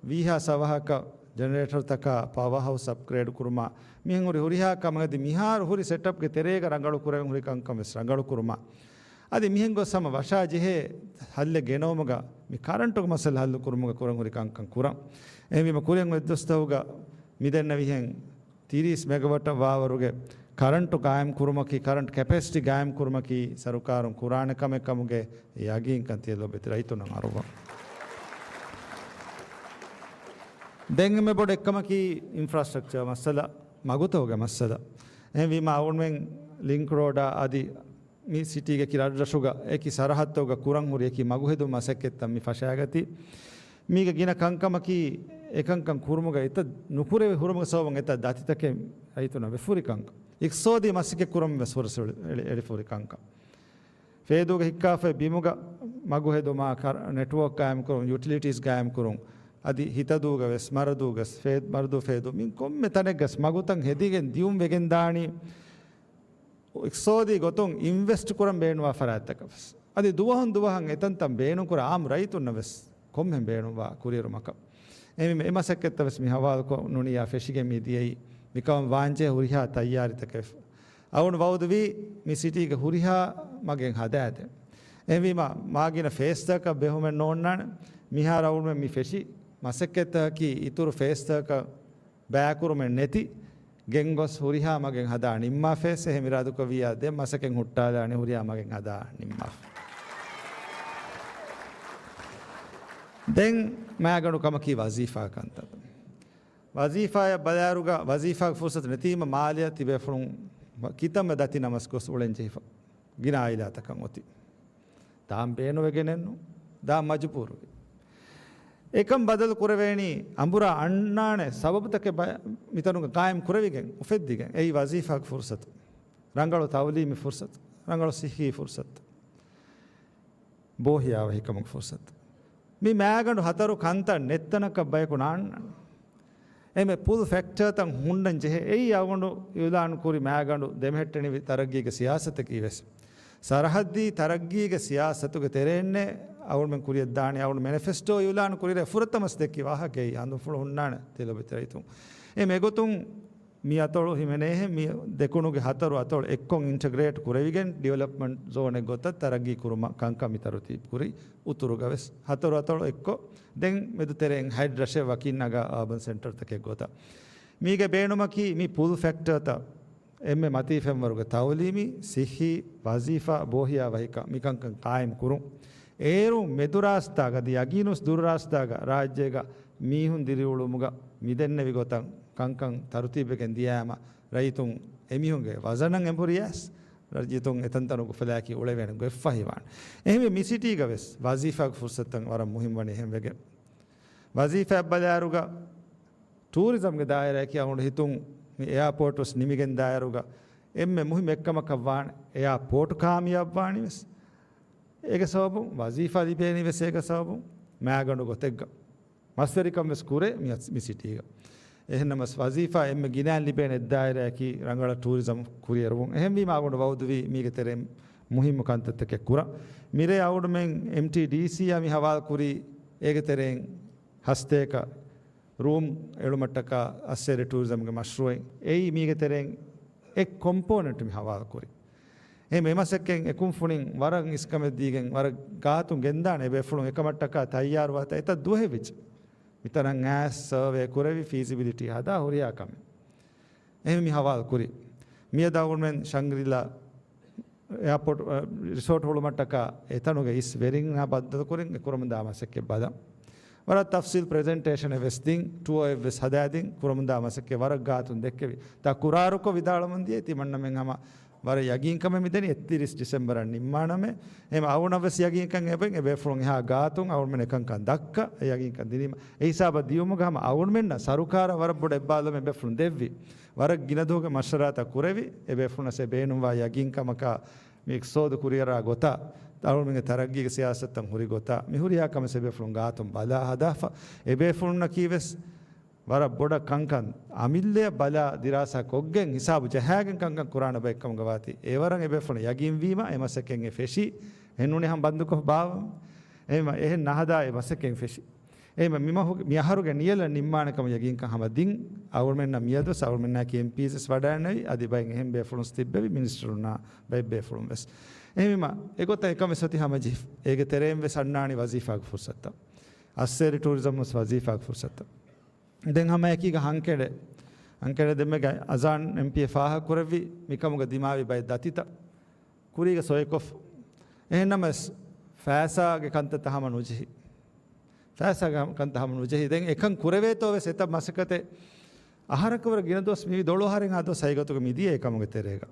ވީހާ ސަވަހަކަށް ޖެނެރޭޓަރުތަކާ ޕަވަރ ހައުސް އަޕްގްރޭޑް ކުރުމާ، މިހެން ހުރި ހުރިހާ ކަމެއް އަދި މިހާރު ހުރި ސެޓަޕްގެ ތެރޭގަ ރަނގަޅު ކުރެވެން ހުރި ކަންކަން ވެސް ރަނގަޅު ކުރުމާ. އަދި މިހެން ގޮސް ހަމަ ވަށާ ޖެހޭ ހައްލެއް ގެނައުމުގަ މި ކަރަންޓުގެ މައްސަލަ ހައްލު ކުރުމުގަ ކުރަން ހުރި ކަންކަން ކުރަން. އެހެންވީމަ ކުރިއަށް އޮތް ދުވަސްތަކުގަ މިދެންނެވިހެން ތިރީސް މެގަވަޓަށް ވާވަރުގެ ކަރަންޓު ގާއިމް ކުރުމަކީ، ކަރަންޓް ކެޕޭސިޓީ ގާއިމް ކުރުމަކީ ސަރުކާރުން ކުރާނެ ކަމެއް ކަމުގެ ޔަގީންކަން ތިޔަ ލޯބިވެތި ރައްޔިތުންނަށް އަރުވަން. ދެން އެންމެ ބޮޑު އެއްކަމަކީ އިންފްރާސްޓްރަކްޗަރ މައްސަލަ، މަގުތަކުގެ މައްސަލަ. އެހެންވީމަ އަޅުގަނޑުމެން ލިންކް ރޯޑާ އަދި މި ސިޓީގެ އެކި ރަށްރަށުގަ އެކި ސަރަހައްދުގަ ކުރަން ހުރި އެކި މަގުހެދުމު މަސައްކަތްތައް މި ފަށާގަތީ. މީގެ ގިނަ ކަންކަމަކީ، އެކަންކަން ކުރުމުގަ އެތައް ނުކުރެވި ހުރުމުގެ ސަބަބުން އެތައް ދަތިތަކެއް ރައްޔިތުންނަށް ވެފުރި ކަންކަން. އިޤްތިޞާދީ މަސައްކަތް ކުރަން ވެސް ހުރަސް އެޅި-، އެޅި-، އެޅިފުރި ކަންކަން. ފޭދޫގަ ހިއްކާފައި ބިމުގަ މަގު ހެދުމާ، ކަރ-، ނެޓްވޯކް ގާއިމް ކުރުން، ޔުޓިލިޓީސް ގާއިމް ކުރުން، އަދި ހިތަދޫގަ ވެސް، މަރަދޫގަ ވެސް، ފޭ-، މަރަދޫ ފޭދޫ، މި ކޮންމެ ތަނެއްގަސް މަގުތައް ހެދިގެން ދިޔުން ވެގެން ދާނީ. އިޤްތިޞާދީ ގޮތުން އިންވެސްޓް ކުރަން ބޭނުންވާ ފަރާތްތަކަށް ވެސް. އަދި ދުވަހުން ދުވަހަށް އެތަންތަން ބޭނުންކުރާ އާއްމު ރައްޔިތުންނަށް ވެސް ކޮންމެހެން ބޭނުންވާ ކުރިއެރުމަކަށް. އެހެންވީމަ އެ މަސައްކަތްތައް ވެސް މި ހަވާލުކޮށް ނޫނިއްޔާ ފެށިގެން މި ދިޔައީ މިކަމަށް ވާންޖެހޭ ހުރިހާ ތައްޔާރީތަކެއް. އަޅުގަނޑު ވައުދުވީ މި ސިޓީގެ ހުރިހާ މަގެއް ހަދާދޭން. އެހެންވީމަ މާގިނަ ފޭސްތަކަށް ބެހުމެއް ނޯންނާނެ. މިހާރު އަޅުގަނޑުމެން މި ފެށި މަސައްކަތްތަކަކީ އިތުރު ފޭސްތަކަށް ބައިކުރުމެއް ނެތި، ގެންގޮސް ހުރިހާ މަގެއް ހަދާ ނިންމާފައި، އެހެން އިރާދަކުރެއްވިއްޔާ ދެން މަސައްކަތް ހުއްޓާލާނެ ހުރިހާ މަގެއް ހަދާ ނިންމާފަ. ދެން މާގަނޑު ކަމަކީ ވަޒީފާ ކަންތައް. ވަޒީފާއަށް ބަލާއިރުގަ ވަޒީފާގެ ފުރުސަތު ނެތީމަ މާލެއަށް ތިބޭފުޅުން ކިތަންމެ ދަތި ނަމަސް ގޮސް އުޅެން ޖެހިފަ. ގިނަ އާއިލާތަކަށް އޮތީ. ދާން ބޭނުވެގެނެއްނު، ދާން މަޖުބޫރުވި. އެކަން ބަދަލު ކުރެވޭނީ އަނބުރާ އަންނާނެ ސަބަބުތަކެއް ބަ-، މިތަނުގަ ގާއިމް ކުރެވިގެން އުފެއްދިގެން. އެއީ ވަޒީފާގެ ފުރުސަތު، ރަނގަޅު ތައުލީމީ ފުރުސަތު، ރަނގަޅު ސިއްހީ ފުރުސަތު، ބޯހިޔާވަހިކަމުގެ ފުރުސަތު. މި މާގަނޑު ހަތަރު ކަންތައް ނެތްތަނަކަށް ބަޔަކު ނާންނާނެ. އެމެ ޕުލް ފެކްޓަރތައް ހުންނަން ޖެހޭ. އެއީ އަޅުގަނޑު އިއުލާން ކުރި މާގަނޑު ދެމެހެއްޓެނިވި ތަރައްގީގެ ސިޔާސަތަކީ ވެސް. ސަރަހައްދީ ތަރައްގީގެ ސިޔާސަތުގެ ތެރެއިންނޭ އަޅުގަނޑުމެން ކުރިއަށްދާނީ. އަޅުގަނޑު މެނިފެސްޓޯ އިއުލާން ކުރިއިރޭ ފުރަތަމަސް ދެއްކި ވާހަކައެއް އަނދުފުޅު ހުންނާނެ ތިލޮބިތި ރައްޔިތުން. އެ މެގޮތުން މި އަތޮޅު ހިމެނޭހެން މި ދެކުނުގެ ހަތަރު އަތޮޅު އެއްކޮށް އިންޓަގްރޭޓް ކުރެވިގެން ޑިވެލޮޕްމަންޓް ޒޯނެއް ގޮތަށް ތަރައްގީ ކުރުމަށް ކަންކަން މި ތަރުތީބު ކުރީ. އުތުރުގަ ވެސް ހަތަރު އަތޮޅު އެއްކޮށް ދެން މެދު ތެރެއިން ހައެއް ރަށެއް ވަކިން ނަގާ އާބަން ސެންޓަރތަކެއް ގޮތަށް. މީގެ ބޭނުމަކީ މި ޕުލް ފެކްޓަރތައް އެންމެ މަތީ ފެންވަރުގެ ތައުލީމީ، ސިއްހީ، ވަޒީފާ، ބޯހިޔާ ވަހިކަން މިކަންކަން ޤާއިމް ކުރުން. އޭރުން މެދުރާސްތާގަ އަދި ޔަގީނުވެސް ދުރުރާސްތާގަ ރާއްޖޭގަ މީހުން ދިރިއުޅުމުގަ މިދެންނެވި ގޮތަށް ކަންކަން ތަރުތީބުވެގެން ދިޔާމަ، ރައްޔިތުން އެމީހުންގެ ވަޒަނަށް އެނބުރިޔާސް، ރައްޔިތުން އެތަންތަނުގެ އުފަލާއެކީ އުޅެވޭނެ ގޮތް ފަހިވާނެ. އެހެންވެ، މި ސިޓީގަ ވެސް ވަޒީފާގެ ފުރުސަތުތައް ވަރަށް މުހިންމުވަނީ އެހެންވެގެން. ވަޒީފާއަށް ބަލާއިރުގަ، ޓޫރިޒަމްގެ ދާއިރާއަކީ އަޅުގަނޑު ހިތުން މި އެއާޕޯޓް ވެސް ނިމިގެން ދާއިރުގަ އެންމެ މުހިއްމު އެއްކަމަކަށް ވާނެ. އެއާޕޯޓް ކާމިޔާބު ވާނީ ވެސް އޭގެ ސަބަބުން، ވަޒީފާ ލިބޭނީ ވެސް އޭގެ ސަބަބުން، މާގަނޑު ގޮތެއްގަ މަސްވެރިކަން ވެސް ކުރޭ މި، މި ސިޓީގަ. އެހެންނަމަސް ވަޒީފާ އެންމެ ގިނައިން ލިބޭނެ އެއްދާއިރާއަކީ ރަނގަޅަށް ޓޫރިޒަމް ކުރިއެރުވުން. އެހެންވީމަ އަޅުގަނޑު ވައުދުވީ މީގެ ތެރެއިން މުހިއްމު ކަންތައްތަކެއް ކުރަން. މިރޭ އަޅުގަނޑުމެން އެމްޓީޑީސީއާ މި ހަވާލު ކުރީ އޭގެ ތެރެއިން ހަސްތޭކަ ރޫމް އެޅުމަށްޓަކާ އައްސޭރި ޓޫރިޒަމްގެ މަޝްރޫއެއް. އެއީ މީގެ ތެރެއިން އެއް ކޮމްޕޯނެންޓް މި ހަވާލު ކުރީ. އެހެން އެ މަސައްކަތް އެ ކުންފުނިން ވަރަށް އިސްކަމެއް ދީގެން ވަރަށް ގާތުން ގެންދާނެ އެބޭފުޅުން އެކަމަށްޓަކާ ތައްޔާރުވާތާ އެތައް ދުވަހެއް ވެއްޖެ. މިތަނަށް އައިސް ސަރވޭ ކުރެވި ފީޒިބިލިޓީ ހަދާ ހުރިހާ ކަމެއް. އެހެން މި ހަވާލު ކުރީ. މިއަދު އަޅުގަނޑުމެން ޝަންގްރިލާ އެއާޕޯޓް، އަ، ރިސޯޓް ހުޅުމަށްޓަކާ އެތަނުގެ އިސް ވެރިންނާ ބައްދަލުކުރިން އެ ކުރަމުންދާ މަސައްކަތް ބަލަން. ވަރަށް ތަފްސީލް ޕްރެޒެންޓޭޝަނެއް ވެސް ދިން، ޓުއަރ އެއް ވެސް ހަދާދިން، ކުރަމުންދާ މަސައްކަތް ވަރަށް ގާތުން ދެއްކެވި. ތާ ކުރާރުކޮށް ވިދާޅަމުން ދިޔައީ ތިމަންނަމެން ހަމަ ވަރަށް ޔަގީންކަމެއް މިދެނީ އެއްތިރީސް ޑިސެމްބަރަށް ނިންމާނަމޭ. އެހެން އަޅުގަނޑަށް ވެސް ޔަގީންކަން އެބައިން އެބޭފުޅުން އެހާ ގާތުން އަޅުގަނޑުމެން އެކަންކަން ދައްކަ އެ ޔަގީންކަން ދިނީމަ. އެ ހިސާބަށް ދިޔުމުގަ ހަމަ އަޅުގަނޑުމެންނަށް ސަރުކާރަށް ވަރަށް ބޮޑު އެއްބާލުމެއް އެބޭފުޅުން ދެއްވި. ވަރަށް ގިނަ ދުވަހުގެ މަޝްވަރާތައް ކުރެވި، އެބޭފުޅުންނަށް އެ ބޭނުންވާ ޔަގީންކަމަކާ މި އިޤްތިޞާދު ކުރިއަރާ ގޮތާ، އަޅުގަނޑުމެންގެ ތަރައްގީގެ ސިޔާސަތުތައް ހުރި ގޮތާ، މި ހުރިހާ ކަމެއް އެބޭފުޅުން ގާތުން ބަލާ ހަދާފަ. އެބޭފުޅުންނަކީ ވެސް ވަރަށް ބޮޑަށް ކަންކަން އަމިއްލަޔަށް ބަލާ ދިރާސާ ކޮށްގެން ހިސާބު ޖަހާގެން ކަންކަން ކުރާނެ ބައެއްކަމުގަ ވާތީ. އެވަރަށް އެބޭފުޅުން ޔަގީންވީމަ އެ މަސައްކަތް އެ ފެށީ. އެ ނޫނީ ހަމަ ބަންދުކޮށް ބާވަމު. އެހެން ނަހަދާ އެ މަސައްކަތް ފެށީ. އެހެންވީމަ މި މަހު-، މި އަހަރުގެ ނިޔަލަށް ނިންމާނެ ކަމަށް ޔަގީންކަން ހަމަ ދިން. އަޅުމެންނަށް މިއަދުވެސް އަޅުމެންނާއެކީ އެމްޕީސް ވެސް ވަޑައިގަންނަވީ. އަދި ބައެއް އެހެން ބޭފުޅުން ތިއްބެވި، މިނިސްޓަރުންނާ ބައެއް ބޭފުޅުން ވެސް. އެހެންވީމަ އެގޮތަށް އެކަން ވެސް އޮތީ ހަމަޖެހިފަ. އޭގެ ތެރެއިން ވެސް އަންނާނީ ވަޒީފާގެ ފުރުސަތުތައް. އައްސޭރި ޓޫރިޒަމް ވެސް ވަޒީފާގެ ފުރުސަތުތައް. ދެން ހަމައެކީގަ ހަންކެޑެ، ހަންކެޑެ ދެންމެގަ އަޒާން އެމްޕީއަށް ފާހަގަކުރެއްވި މިކަމުގަ ދިމާވި ބައެއް ދަތިތައް ކުރީގަ ސޮއިކޮށް. އެހެންނަމަވެސް ފައިސާގެ ކަންތައްތައް ހަމަ ނުޖެހި. ފައިސާގެ ކަންތައް ހަމަ ނުޖެހި. ދެން އެކަން ކުރެވޭތޯ ވެސް އެތައް މަސައްކަތެއް އަހަރަކަށް ވުރެ ގިނަ ދުވަސް މި ދޮޅު އަހަރެއްހާ ދުވަސް ހަގީގަތުގަ މިދިޔަ އެކަމުގެ ތެރޭގަ.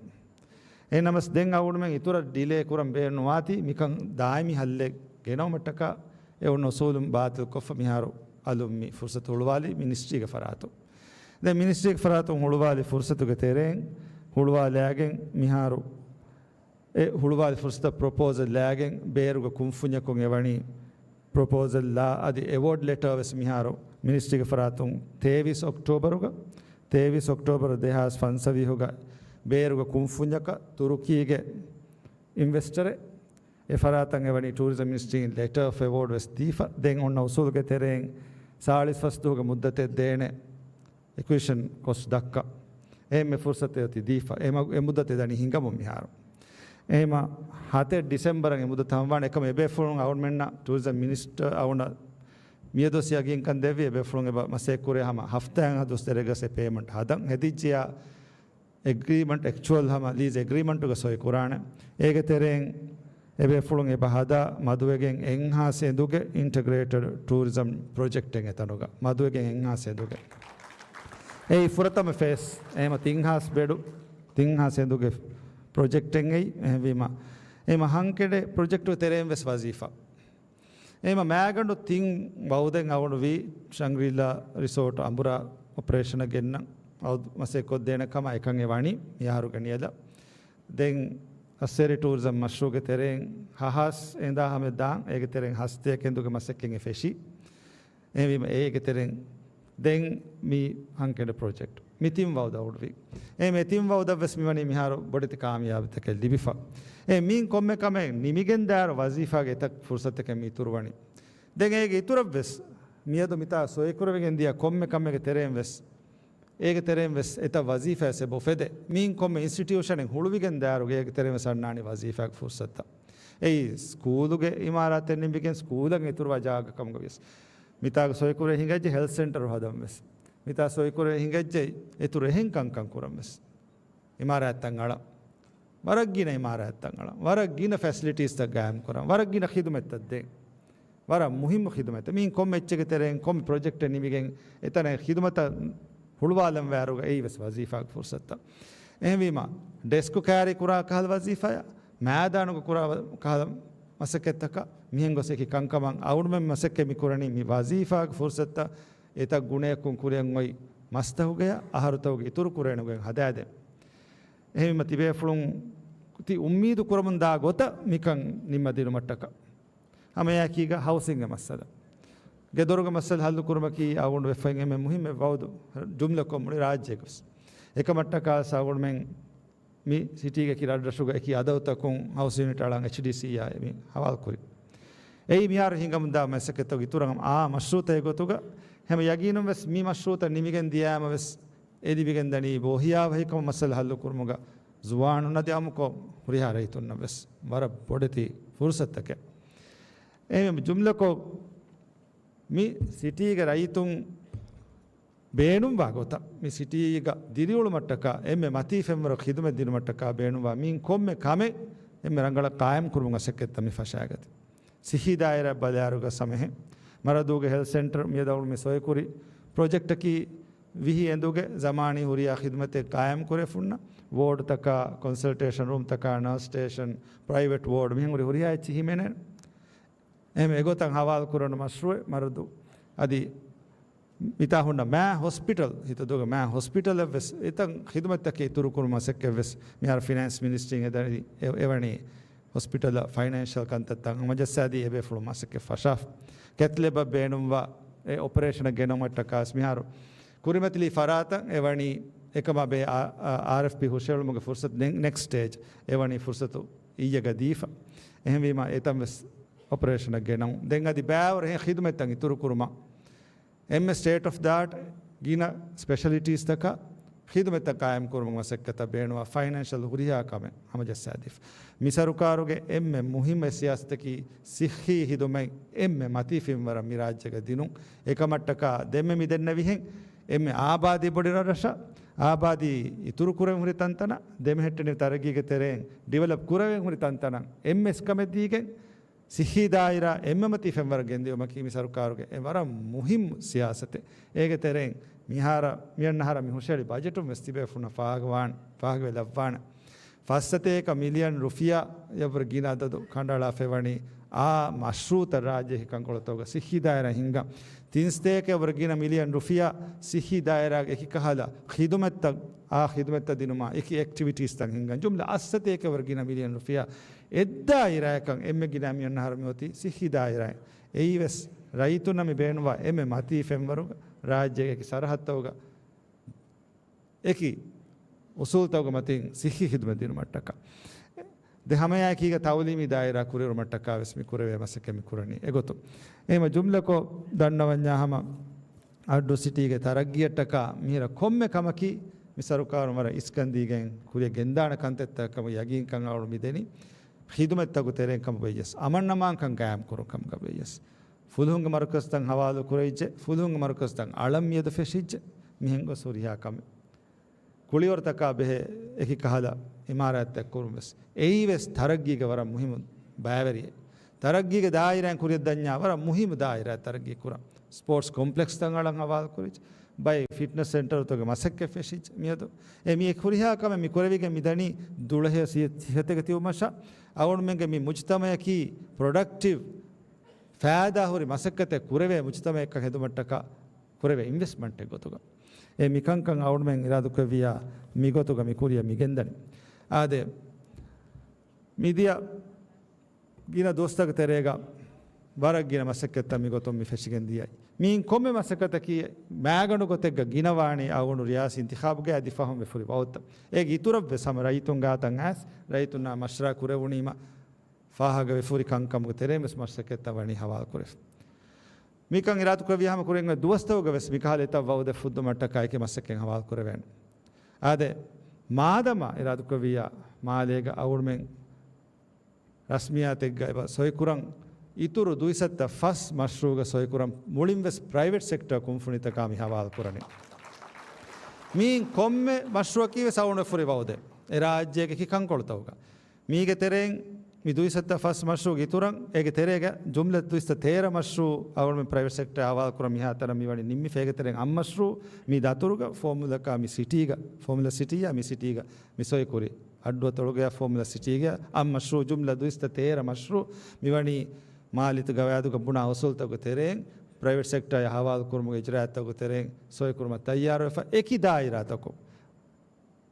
އެހެންނަމަވެސް ދެން އަޅުގަނޑުމެން އިތުރަށް ޑިލޭ ކުރަން ބޭނުންވާތީ މިކަން ދާއިމީ ހައްލެއް ގެނައުމަށްޓަކާ އެ އޮންނަ އުސޫލުން ބާތިލްކޮށްފަ މިހާރު އަލުން މި ފުރުސަތު ހުޅުވާލީ މިނިސްޓްރީގެ ފަރާތުން. ދެން މިނިސްޓްރީގެ ފަރާތުން ހުޅުވާލި ފުރުސަތުގެ ތެރެއިން ހުޅުވާލާގެން މިހާރު އެ ހުޅުވާލި ފުރުސަތަށް ޕްރޮޕޯސަލް ލާގެން ބޭރުގެ ކުންފުންޏަކުން އެވަނީ ޕްރޮޕޯސަލް ލާ އަދި އެވޯޑް ލެޓާ ވެސް މިހާރު މިނިސްޓްރީގެ ފަރާތުން ތޭވީސް އޮކްޓޯބަރުގަ، ތޭވީސް އޮކްޓޯބަރު ދެހާސް ފަންސަވީހުގަ ބޭރުގެ ކުންފުންޏަކަށް ތުރުކީގެ އިންވެސްޓަރެއް އެ ފަރާތަށް އެވަނީ ޓޫރިޒަމް މިނިސްޓްރީން ލެޓާ އޮފް އެވޯޑް ވެސް ދީފަ، ދެން އޮންނަ އުސޫލުގެ ތެރެއިން ސާޅީސް ފަސް ދުވަހުގެ މުއްދަތެއް ދޭނެ އެކުއިޝަން ކޮސްޓް ދައްކަ. އެހެންމެ ފުރުސަތެއް އޮތީ ދީފަ. އެ މަ-، އެ މުއްދަތެއް ދަނީ ހިނގަމުން މިހާރު. އެހެމަ ހަތެއް ޑިސެމްބަރަށް އެ މުއްދަތު ހަމަވާނެ. އެކަމަ އެބޭފުޅުން އަޅުމެންނަށް ޓޫރިޒަމް މިނިސްޓަރ އަޅުން މިއަދުވެސް ޔަގީންކަން ދެއްވި އެބޭފުޅުން އެބަ މަސައްކަތް ކުރޭ ހަމަ ހަފްތާއެއްހާ ދުވަސް ދެރަގަސް އެ ޕޭމަންޓް ހަދަން ހެދިއްޖެޔާ އެގްރީމަންޓް، އެކްޗުއަލް ހަމަ ލީޒް އެގްރީމަންޓުގަ ސޮއި ކުރާނެ. އޭގެ ތެރެއިން އެބޭފުޅުން އެބަ ހަދާ މަދުވެގެން އެއްހާސް އެނދުގެ އިންޓަގްރޭޓެޑް ޓޫރިޒަމް ޕްރޮޖެކްޓެއް އެތަނުގަ މަދުވެގެން އެއްހާސް އެނދުގެ. އެއީ ފުރަތަމަ ފޭސް. އެހެމަ ތިންހާސް ބެޑު، ތިންހާސް އެނދުގެ ޕްރޮޖެކްޓެއް އެއީ. އެހެންވީމަ، އެހެމަ ހަންކެޑެ ޕްރޮޖެކްޓުގެ ތެރެއިން ވެސް ވަޒީފާ އެހެމަ މާގަނޑު ތިން ވައުދެއް އަވަޑުވީ ޝަންގްރީލާ ރިސޯޓް އަނބުރާ އޮޕަރޭޝަނަށް ގެންނަން އައުދު މަސައްކަތް ކޮށްދޭނެ ކަމަށް އެކަން އެ ވަނީ މި އަހަރުގެ ނިޔަލަށް. ދެން އައްސޭރި ޓޫރިޒަމް މަޝްރޫޢުގެ ތެރެއިން ހަހާސް އެނދާ ހަމެއް ދާން އޭގެ ތެރެއިން ހަސްތޭކަ އެނދުގެ މަސައްކަތް އެ ފެށީ. އެހެންވީމަ އޭގެ ތެރެއިން ދެން މި ހަންކެޑެ ޕްރޮޖެކްޓް މި ތިން ވައުދު އަވަޑުވީ. އެ މި ތިން ވައުދަށް ވެސް މިވަނީ މިހާރު ބޮޑެތި ކާމިޔާބީތަކެއް ލިބިފަ. އެ މީން ކޮންމެ ކަމެއް ނިމިގެން ދާއިރު ވަޒީފާގެ އެތައް ފުރުސަތަކެއް މި އިތުރުވަނީ. ދެން އޭގެ އިތުރަށް ވެސް މިއަދު މިތާ ސޮއިކުރެވިގެން ދިޔަ ކޮންމެ ކަމެއްގެ ތެރެއިން ވެސް، އޭގެ ތެރެއިން ވެސް އެތައް ވަޒީފާ އެބަ އުފެދޭ. މީން ކޮންމެ އިންސްޓިޓިއުޝަނެއް ހުޅުވިގެން ދާއިރުގަ އޭގެ ތެރެއިން ވެސް އަންނާނީ ވަޒީފާގެ ފުރުސަތުތައް. އެއީ ސްކޫލުގެ އިމާރާތެއް ނިންމިގެން ސްކޫލަށް އިތުރުވާ ޖާގަ ކަމުގަ ވިޔަސް. މިތާގަ ސޮއިކުރެވި ހިނގައްޖެ ހެލްތް ސެންޓަރު ހަދަން ވެސް. މިތާ ސޮއިކުރެވި ހިނގައްޖެ އިތުރު އެހެން ކަންކަން ކުރަން ވެސް. އިމާރާތްތައް އަޅަން. ވަރަށް ގިނަ އިމާރާތްތައް އަޅަން. ވަރަށް ގިނަ ފެސިލިޓީސްތައް ގާއިމް ކުރަން. ވަރަށް ގިނަ ޚިދުމަތްތައް ދޭން. ވަރަށް މުހިއްމު ޚިދުމަތްތައް. މީން ކޮންމެ އެއްޗެއްގެ ތެރެއިން ކޮންމެ ޕްރޮޖެކްޓެއް ނިމިގެން އެތަނަށް ޚިދުމަތަށް ހުޅުވާލަން ވާއިރުގަ އެއީ ވެސް ވަޒީފާގެ ފުރުސަތުތައް. އެހެންވީމަ، ޑެސްކު ކާރީ ކުރާ ކަހަލަ ވަޒީފާއާ، މައިދާނުގަ ކުރާ ކަހަލަ މަސައްކަތްތަކަށް މިހެން ގޮސް އެކި ކަންކަމަށް އަޅުމެން މަސައްކަތް މި ކުރަނީ މި ވަޒީފާގެ ފުރުސަތުތައް އެތައް ގުނަޔަކުން ކުރިއަށް އޮތް މަސްތަކުގެ އަހަރުތަކުގެ އިތުރު ކުރެވޭނެ ގޮތް ހަދާދޭން. އެހެންވީމަ ތިބޭފުޅުން ތި އުއްމީދު ކުރަމުން ދާ ގޮތަށް މިކަން ނިންމަދިނުމަށްޓަކާ. ހަމައެއާއެކީގަ ހައުސިންގ މައްސަލަ. ގެދޮރުގެ މައްސަލަ ހައްލު ކުރުމަކީ އަޅުގަނޑު ވެފައިން އެންމެ މުހިއްމު ވައުދު ޖުމްލަކޮށް މުޅި ރާއްޖޭގަ ވެސް. އެކަމަށްޓަކާ އަޅުގަނޑުމެން މި ސިޓީގައި ރަށްރަށުގައި އަދަދުތަކުން ހައުސް ޔުނިޓް އަޅަން އެޗްޑީސީއާ މި ހަވާލު ކުރި. އެއީ މިހާރު ހިނގަމުންދާ މަސައްކަތްތަކުގެ އިތުރަށް އާ މަޝްރޫޢުތަކެއް ގޮތުގަ ހަމަ ޔަގީނުން ވެސް މި މަޝްރޫޢުތައް ނިމިގެން ދިޔައިމަ ވެސް އެ ލިބިގެންދަނީ ބޯހިޔާވަހިކަމުގެ މައްސަލަ ހައްލު ކުރުމުގަ ޒުވާނުން އަދި އާއްމުކޮށް ހުރިހާ ރައްޔިތުންނަށް ވެސް ވަރަށް ބޮޑެތި ފުރުސަތުތަކެއް. އެހެންވެ ޖުމްލަކޮށް މި ސިޓީގެ ރައްޔިތުން ބޭނުންވާ ގޮތަށް މި ސިޓީގަ ދިރިއުޅުމަށްޓަކާ އެންމެ މަތީ ފެންވަރު ޚިދުމަތް ދިނުމަށްޓަކާ ބޭނުންވާ މިއިން ކޮންމެ ކަމެއް އެންމެ ރަނގަޅަށް ޤާއިމް ކުރުމުގެ މަސައްކަތްތައް މި ފަށާގަތީ. ސިއްހީ ދާއިރާ ބަލާއިރުގަ ހަމައެހެން މަރަދޫގެ ހެލްތް ސެންޓަރ މިއަދު އަޅުގަނޑު މި ސޮއިކުރި ޕްރޮޖެކްޓަކީ ވިހި އެނދުގެ ޒަމާނީ ހުރިހާ ޚިދުމަތެއް ޤާއިމް ކުރެވިފަ ހުންނަ ވޯޑްތަކާ، ކޮންސަލްޓޭޝަން ރޫމްތަކާ، ނާސް ސްޓޭޝަން، ޕްރައިވެޓް ވޯޑް މިހެން ހުރި ހުރިހާ އެއްޗެއް ހިމެނޭ. އެހެން އެގޮތަށް ހަވާލު ކުރަން މަޝްރޫޢެއް މަރަދޫ އަދި މިތާ ހުންނަ މާ ހޮސްޕިޓަލް، ހިތަދޫގެ މާ ހޮސްޕިޓަލަށް ވެސް އެތައް ޚިދުމަތްތަކެއް އިތުރު ކުރުމަށް މަސައްކަތް ވެސް މިހާރު ފިނޭންސް މިނިސްޓްރީން އެދަނީ އެ-، އެވަނީ ހޮސްޕިޓަލަށް ފައިނޭންޝަލް ކަންތައްތައް ހަމަޖައްސާދީ އެބޭފުޅުން މަސައްކަތް ފަށާފަ. ކެތް ލެބަށް ބޭނުންވާ އެ އޮޕަރޭޝަނަށް ގެނައުމަށްޓަކާސް މިހާރު ކުރިމަތިލީ ފަރާތަށް އެވަނީ އެކަމާ ބޭ އާ-، އާ-، އާރްއެފްޕީ ހުށައެޅުމުގެ ފުރުސަތު ދެން ނެކްސްޓް ސްޓޭޖް އެވަނީ ފުރުސަތު އިއްޔެގަ ދީފަ. އެހެންވީމަ އެތަން ވެސް އޮޕަރޭޝަނަށް ގެނައުން. ދެން އަދި ބައިވަރު އެހެން ޚިދުމަތްތައް އިތުރު ކުރުމަށް އެންމެ ސްޓޭޓް އޮފް ދަ އާޓް ގިނަ ސްޕެޝަލިޓީސްތަކަށް ޚިދުމަތްތައް ޤާއިމް ކުރުމުގެ މަސައްކަތަށް ބޭނުންވާ ފައިނޭންޝަލް ހުރިހާ ކަމެއް ހަމަޖައްސާދީފަ. މި ސަރުކާރުގެ އެންމެ މުހިއްމު ސިޔާސަތަކީ ޞިއްޙީ ޚިދުމަތް އެންމެ މަތީ ފިންވަރަށް މި ރާއްޖޭގަ ދިނުން. އެކަމަށްޓަކާ ދެންމެ މި ދެންނެވިހެން އެންމެ އާބާދީ ބޮޑި ރަށްރަށަށް އާބާދީ އިތުރު ކުރެވެން ހުރި ތަންތަނަށް، ދެމެހެއްޓެނިވި ތަރައްގީގެ ތެރެއިން ޑިވެލޮޕް ކުރެވެން ހުރި ތަންތަނަށް އެންމެ އެސް ކަމެއް ދީގެން، ޞިއްޙީ ދާއިރާ އެންމެ މަތީ ފެންވަރަށް ގެންދިއުމަކީ މި ސަރުކާރުގެ އެއް ވަރަށް މުހިއްމު ސިޔާސަތެއް. އޭގެ ތެރެއިން މިހާރަ، މިއަންނަ އަހަރަށް މި ހުށަހެޅި ބަޖެޓުން ވެސް ތިބޭފުޅުންނަށް ފާހަގަވާން، ފާހަގަވެ ލައްވާނެ. ފައްސަތޭކަ މިލިއަން ރުފިޔާ އެއްވުރެ ގިނަ އަދަދު ކަނޑައަޅާފައިވަނީ އާ މަޝްރޫއުތައް ރާއްޖޭ ކަންކޮޅުތަކުގަ ޞިއްޙީ ދާއިރާ ހިންގަން. ތިން ސަތޭކަ އެއްވުރެ ގިނަ މިލިއަން ރުފިޔާ ޞިއްޙީ ދާއިރާގެ އެކި ކަހަލަ ޚިދުމަތްތައް، އާ ޚިދުމަތްތައް ދިނުމަށް އެކި އެކްޓިވިޓީސްތައް ހިންގަން. ޖުމްލަ އަށް ސަތޭކަ އެއްވުރެ ގިނަ މިލިއަން ރުފިޔާ އެއްދާއިރާއަކަށް އެންމެ ގިނަ މިއަންނަ އަހަރު މިއޮތީ ޞިއްޙީ ދާއިރާއެއް. އެއީވެސް ރައްޔިތުންނަށް މި ބޭނުންވާ އެންމެ މަތީ ފެންވަރުގަ ރާއްޖޭގެ އެކި ސަރަހައްދުތަކުގަ އެކި އުސޫލުތަކުގެ މަތިން ޞިއްޙީ ޚިދުމަތް ދިނުމަށްޓަކާ. ދެ ހަމައެއާއެކީގަ ތައުލީމީ ދާއިރާ ކުރިއެރުމަށްޓަކާ ވެސް މި ކުރެވޭ މަސައްކަތް މި ކުރަނީ އެގޮތުން. އެހެންވެ ޖުމްލަކޮށް ދަންނަވަންޏާ ހަމަ އައްޑޫ ސިޓީގެ ތަރައްގީއަށްޓަކާ މިހިރަ ކޮންމެ ކަމަކީ މި ސަރުކާރުން ވަރަށް އިސްކަން ދީގެން ކުރިއަށް ގެންދާނެ ކަންތައްތައް ކަމަށް ޔަގީންކަން އަޅުގަނޑު މިދެނީ. ޚިދުމަތްތަކުގެ ތެރެއިން ކަމަށް ވެއްޔަސް، އަމަން އަމާންކަން ގާއިމް ކުރުން ކަމުގަ ވެއްޔަސް. ފުލުހުންގެ މަރުކަޒުތައް ހަވާލު ކުރެވިއްޖެ، ފުލުހުންގެ މަރުކަޒުތައް އަޅަން މިއަދު ފެށިއްޖެ، މިހެން ގޮސް ހުރިހާ ކަމެއް. ކުޅިވަރުތަކާ ބެހޭ އެކި ކަހަލަ އިމާރާތްތައް ކުރުން ވެސް. އެއީ ވެސް ތަރައްގީގެ ވަރަށް މުހިއްމު ބައިވެރިއެއް. ތަރައްގީގެ ދާއިރާއިން ކުރިއަށް ދަންޏާ ވަރަށް މުހިއްމު ދާއިރާއެއް ތަރައްގީ ކުރަން. ސްޕޯޓްސް ކޮމްޕްލެކްސްތައް އަޅަން ހަވާލު ކުރިއްޖެ. ބައެއް ފިޓްނަސް ސެންޓަރުތަކުގެ މަސައްކަތް ފެށިއްޖެ މިއަދު. އެ މި އެކި ހުރިހާ ކަމެއް މި ކުރެވިގެން މިދަނީ ދުޅަހެޔޮ ސި-، ސިހަތެއްގަ ތިބުމަށާ. އަޅުގަނޑުމެންގެ މި މުޖުތަމައަކީ ޕްރޮޑަކްޓިވް ފައިދާ ހުރި މަސައްކަތެއް ކުރެވޭ މުޖުތަމައެއްކަން ހެދުމަށްޓަކާ ކުރެވޭ އިންވެސްޓްމަންޓެއް ގޮތުގަ. އެ މިކަންކަން އަޅުގަނޑުމެން އިރާދަކުރެއްވިއްޔާ މިގޮތުގަ މި ކުރިއަށް މިގެންދަނީ. އާދެ، މިދިޔަ ގިނަ ދުވަސްތަކުގެ ތެރޭގަ ވަރަށް ގިނަ މަސައްކަތްތައް މިގޮތުން މި ފެށިގެން ދިޔައީ. މިއިން ކޮންމެ މަސައްކަތަކީ މައިގަނޑު ގޮތެއްގަ ގިނަވާނީ އަޅުގަނޑު ރިޔާސީ އިންތިޚާބުގައި އަދި ފަހުން ވެފުރި ވައުދުތައް. އޭގެ އިތުރަށްވެސް ހަމަ ރައްޔިތުން ގާތަށް އައިސް ރައްޔިތުންނާ މަޝްވަރާ ކުރެވުނީމަ ފާހަގަވެފުރި ކަންކަމުގެ ތެރެއިން ވެސް މަސައްކަތްތައް ވަނީ ހަވާލުކުރެވި. މިކަން އިރާދަކުރެއްވިއްޔާ ހަމަ ކުރިން އޮތް ދުވަސްތަކުގަ ވެސް މިކަހަލަ އެތައް ވައުދެއް ފުއްދުމަށްޓަކާ އެކި މަސައްކަތް ހަވާލު ކުރެވޭނެ. އާދެ، މާދަމާ އިރާދަކުރެއްވިއްޔާ މާލޭގަ އަޅުގަނޑުމެން ރަސްމިއްޔާތެއްގަ އެބަ ސޮއިކުރަން، އިތުރު ދުއިސައްތަ ފަސް މަޝްރޫޢުގެ ސޮއިކުރަން މުޅިން ވެސް ޕްރައިވެޓް ސެކްޓަރ ކުންފުނިތަކާ މި ހަވާލު ކުރަނީ. މިއިން ކޮންމެ މަޝްރޫޢަކީ ވެސް އަޅުގަނޑު ފުރި ވައުދެއް އެ ރާއްޖޭގެ އެކި ކަންކޮޅުތަކުގަ. މީގެ ތެރެއިން މި ދުއިސައްތަ ފަސް މަޝްރޫޢުގެ އިތުރަށް، އޭގެ ތެރޭގަ ޖުމްލަ ދުއިސައްތަ ތޭރަ މަޝްރޫޢު އަޅުގަނޑުމެން ޕްރައިވެޓް ސެކްޓަރ ހަވާލު ކުރަން މިހާ ތަނަށް މިވަނީ ނިންމިފަ. އޭގެ ތެރެއިން އަށް މަޝްރޫޢު މި ދަތުރުގަ ފޯމުލަކާ މި ސިޓީގަ، ފޯމުލަ ސިޓީއާ މި ސިޓީގަ މި ސޮއިކުރި އައްޑުއަތޮޅުގެ ފޯމުލަ ސިޓީގެ އަށް މަޝްރޫޢު ޖުމްލަ ދުއިސައްތަ ތޭރަ މަޝްރޫޢު މިވަނީ މާލީ ގަވާއިދުގަ ބުނާ އުސޫލުތަކުގެ ތެރެއިން ޕްރައިވެޓް ސެކްޓަރާ ހަވާލު ކުރުމުގެ އިޖްރާއަތްތަކުގެ ތެރެއިން ސޮއިކުރުމަށް ތައްޔާރުވެފަ އެކި ދާއިރާތަކުން.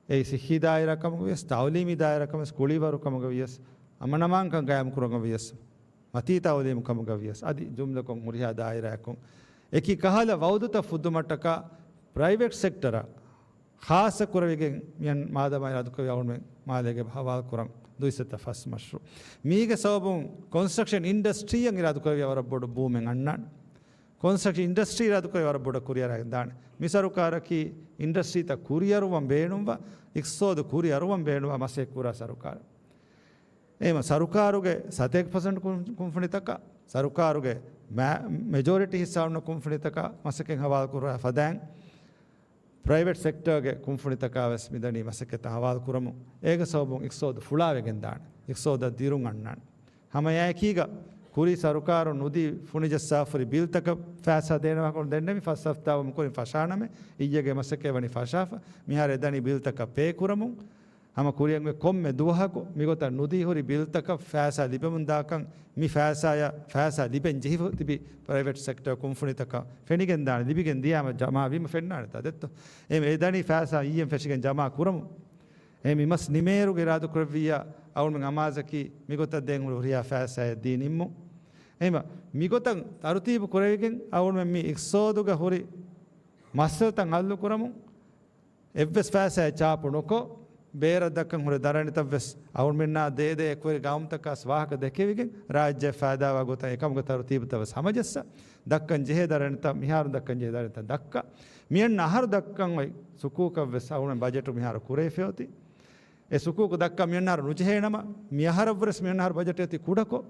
އެއީ ޞިއްޙީ ދާއިރާ ކަމުގަ ވިޔަސް، ތައުލީމީ ދާއިރާ ކަމުގަ ވިޔަސް، ކުޅިވަރު ކަމުގަ ވިޔަސް، އަމަން އަމާންކަން ގާއިމް ކުރުމުގަ ވިޔަސް، މަތީ ތައުލީމު ކަމުގަ ވިޔަސް، އަދި ޖުމްލަކޮށް ހުރިހާ ދާއިރާއަކުން އެކި ކަހަލަ ވައުދުތައް ފުއްދުމަށްޓަކާ ޕްރައިވެޓް ސެކްޓަރަށް ޚާއްޞަ ކުރެވިގެން މިއަން މާދަމާ އިރާދަކުރެއްވި އަޅުގަނޑުމެން މާލޭގަ ހަވާލު ކުރަން ދުއިސައްތަ ފަސް މަޝްރޫޢު. މީގެ ސަބަބުން ކޮންސްޓްރަކްޝަން އިންޑަސްޓްރީއަށް އިރާދަކުރެއްވިއްޔާ ވަރަށް ބޮޑު ބޫމެއް އަންނާނެ. ކޮންސްޓްރަކްޝަން އިންޑަސްޓްރީ އިރާދަކުރެއްވިއްޔާ ވަރަށް ބޮޑަށް ކުރިއަރައިގެން ދާނެ. މި ސަރުކާރަކީ އިންޑަސްޓްރީތައް ކުރިއަރުވަން ބޭނުންވާ، އިޤްތިޞާދު ކުރިއަރުވަން ބޭނުންވާ މަސައްކަތް ކުރާ ސަރުކާރެއް. އެހެންވީމަ ސަރުކާރުގެ ސަތޭކަ ޕަސެންޓް ކުން-، ކުންފުނިތަކަށް، ސަރުކާރުގެ މެ-، މެޖޯރިޓީ ހިއްސާ އޮންނަ ކުންފުނިތަކަށް މަސައްކަތް ހަވާލު ކުރާ ފަދައިން، ޕްރައިވެޓް ސެކްޓަރގެ ކުންފުނިތަކާ ވެސް މިދަނީ މަސައްކަތްތައް ހަވާލު ކުރަމުން. އޭގެ ސަބަބުން އިޤްތިޞާދު ފުޅާވެގެން ދާނެ. އިޤްތިޞާދަށް ދިރުން އަންނާނެ. ހަމައެއާއެކީގަ ކުރީ ސަރުކާރުން ނުދީ ފުނިޖައްސާފަހުރި ބިލްތަކަށް ފައިސާ ދޭނެ ވާހަކަ ދެންނެވި ފަސް ހަފްތާ ވަމުން ކުރިން ފަށާނަމޭ. އިއްޔެގެ މަސައްކަތް ވަނީ ފަށާފަ. މިހާރު އެދަނީ ބިލްތަކަށް ޕޭ ކުރަމުން. ހަމަ ކުރިއަށް އޮތް ކޮންމެ ދުވަހަކު މިގޮތަށް ނުދީ ހުރި ބިލްތަކަށް ފައިސާ ލިބެމުން ދާކަން، މި ފައިސާޔަށް ފައިސާ ލިބެން ޖެހިފަ ތިބި ޕްރައިވެޓް ސެކްޓަރ ކުންފުނިތަކަށް ފެނިގެން ދާނެ، ލިބިގެން ދިޔާމަ ޖަމާވީމަ ފެންނާނެތާ ދެއްތޯ؟ އެހެން އެދަނީ ފައިސާ އިއްޔެން ފެށިގެން ޖަމާ ކުރަމުން. އެހެން މި މަސް ނިމޭއިރުގަ އިރާދަކުރެއްވިއްޔާ އަޅުގަނޑުމެން އަމާޒަކީ މިގޮތަށް ދޭން ހުރި ހުރިހާ ފައިސާއެއް ދީ ނިންމުން. އެހެންވީމަ މިގޮތަށް ތަރުތީބު ކުރެވިގެން އަޅުގަނޑުމެން މި އިޤްތިޞާދުގަ ހުރި މައްސަލަތައް ހައްލު ކުރަމުން އެއްވެސް ފައިސާއެއް ޗާޕު ނުކޮށް، ބޭރަށް ދައްކަން ހުރި ދަރަނިތައް ވެސް އަޅުމެންނާ ދޭދޭ އެކުވެރި ގައުމުތަކާސް ވާހަކަ ދެކެވިގެން، ރާއްޖެ ފައިދާވާ ގޮތަށް އެކަމުގެ ތަރުތީބުތައް ވެސް ހަމަޖައްސާ، ދައްކަން ޖެހޭ ދަރަނިތައް، މިހާރު ދައްކަން ޖެހޭ ދަރަނިތައް ދައްކާ. މިއަންނަ އަހަރު ދައްކަން އޮތް ސުކޫކަށް ވެސް އަޅުމެން ބަޖެޓު މިހާރު ކުރެވިފައޮތީ. އެ ސުކޫކު ދައްކަން މިއަންނަ އަހަރު ނުޖެހޭނަމަ، މިއަހަރަށްވުރެސް މިއަންނަ އަހަރު ބަޖެޓެއް އޮތީ ކުޑަކޮށް.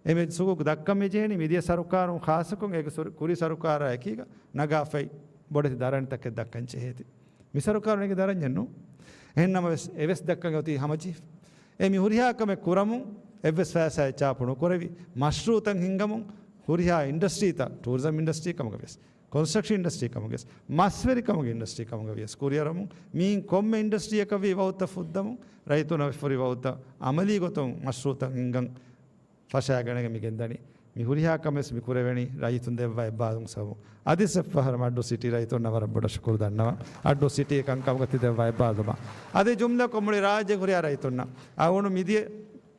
އެ މި ސުކޫކު ދައްކަން މި ޖެހެނީ މިދިޔަ ސަރުކާރުން ޚާއްޞަކޮށް އޭގެ ސުރު-، ކުރީ ސަރުކާރާ އެކީގަ ނަގާފައި ބޮޑެތި ދަރަނިތަކެއް ދައްކަން ޖެހޭތީ. މި ސަރުކާރު ނެގި ދަރަންޏެއް ނޫން. އެހެންނަމަވެސް އެވެސް ދައްކަން އޮތީ ހަމަޖެހިފަ. އެ މި ހުރިހާ ކަމެއް ކުރަމުން އެއްވެސް ފައިސާއެއް ޗާޕު ނުކުރެވި، މަޝްރޫއުތައް ހިންގަމުން ހުރިހާ އިންޑަސްޓްރީތައް، ޓޫރިޒަމް އިންޑަސްޓްރީ ކަމުގަ ވިޔަސް، ކޮންސްޓްރަކްޝަން އިންޑަސްޓްރީ ކަމުގަ ވިޔަސް، މަސްވެރި ކަމުގެ އިންޑަސްޓްރީ ކަމުގަ ވިޔަސް، ކުރިއަރަމުން މިއިން ކޮންމެ އިންޑަސްޓްރީއަކަށް ވީ ވައުތައް ފުއްދަމުން، ރައްޔިތުންނަށް ވެފަ ހުރި ވައުތައް އަމަލީ ގޮތުން މަޝްރޫއުތައް ހިންގަން ފަށާގަނެގެން މި ގެންދަނީ. މި ހުރިހާ ކަމެއް މި ކުރެވެނީ ރައްޔިތުން ދެއްވާ އެއްބާލުން ސަބަބުން. އަދި އެއްފަހަރަށް އައްޑޫ ސިޓީ ރައްޔިތުންނަށް ވަރަށް ބޮޑަށް ޝުކުރު ދަންނަވަން. އައްޑޫ ސިޓީ ކަންކަމުގަ ތި ދެއްވާ އެއްބާލުމަށް. އަދި ޖުމްލަކޮށް މުޅި ރާއްޖޭގެ ހުރިހާ ރައްޔިތުންނަށް އަޅުގަނޑު މިދިޔަ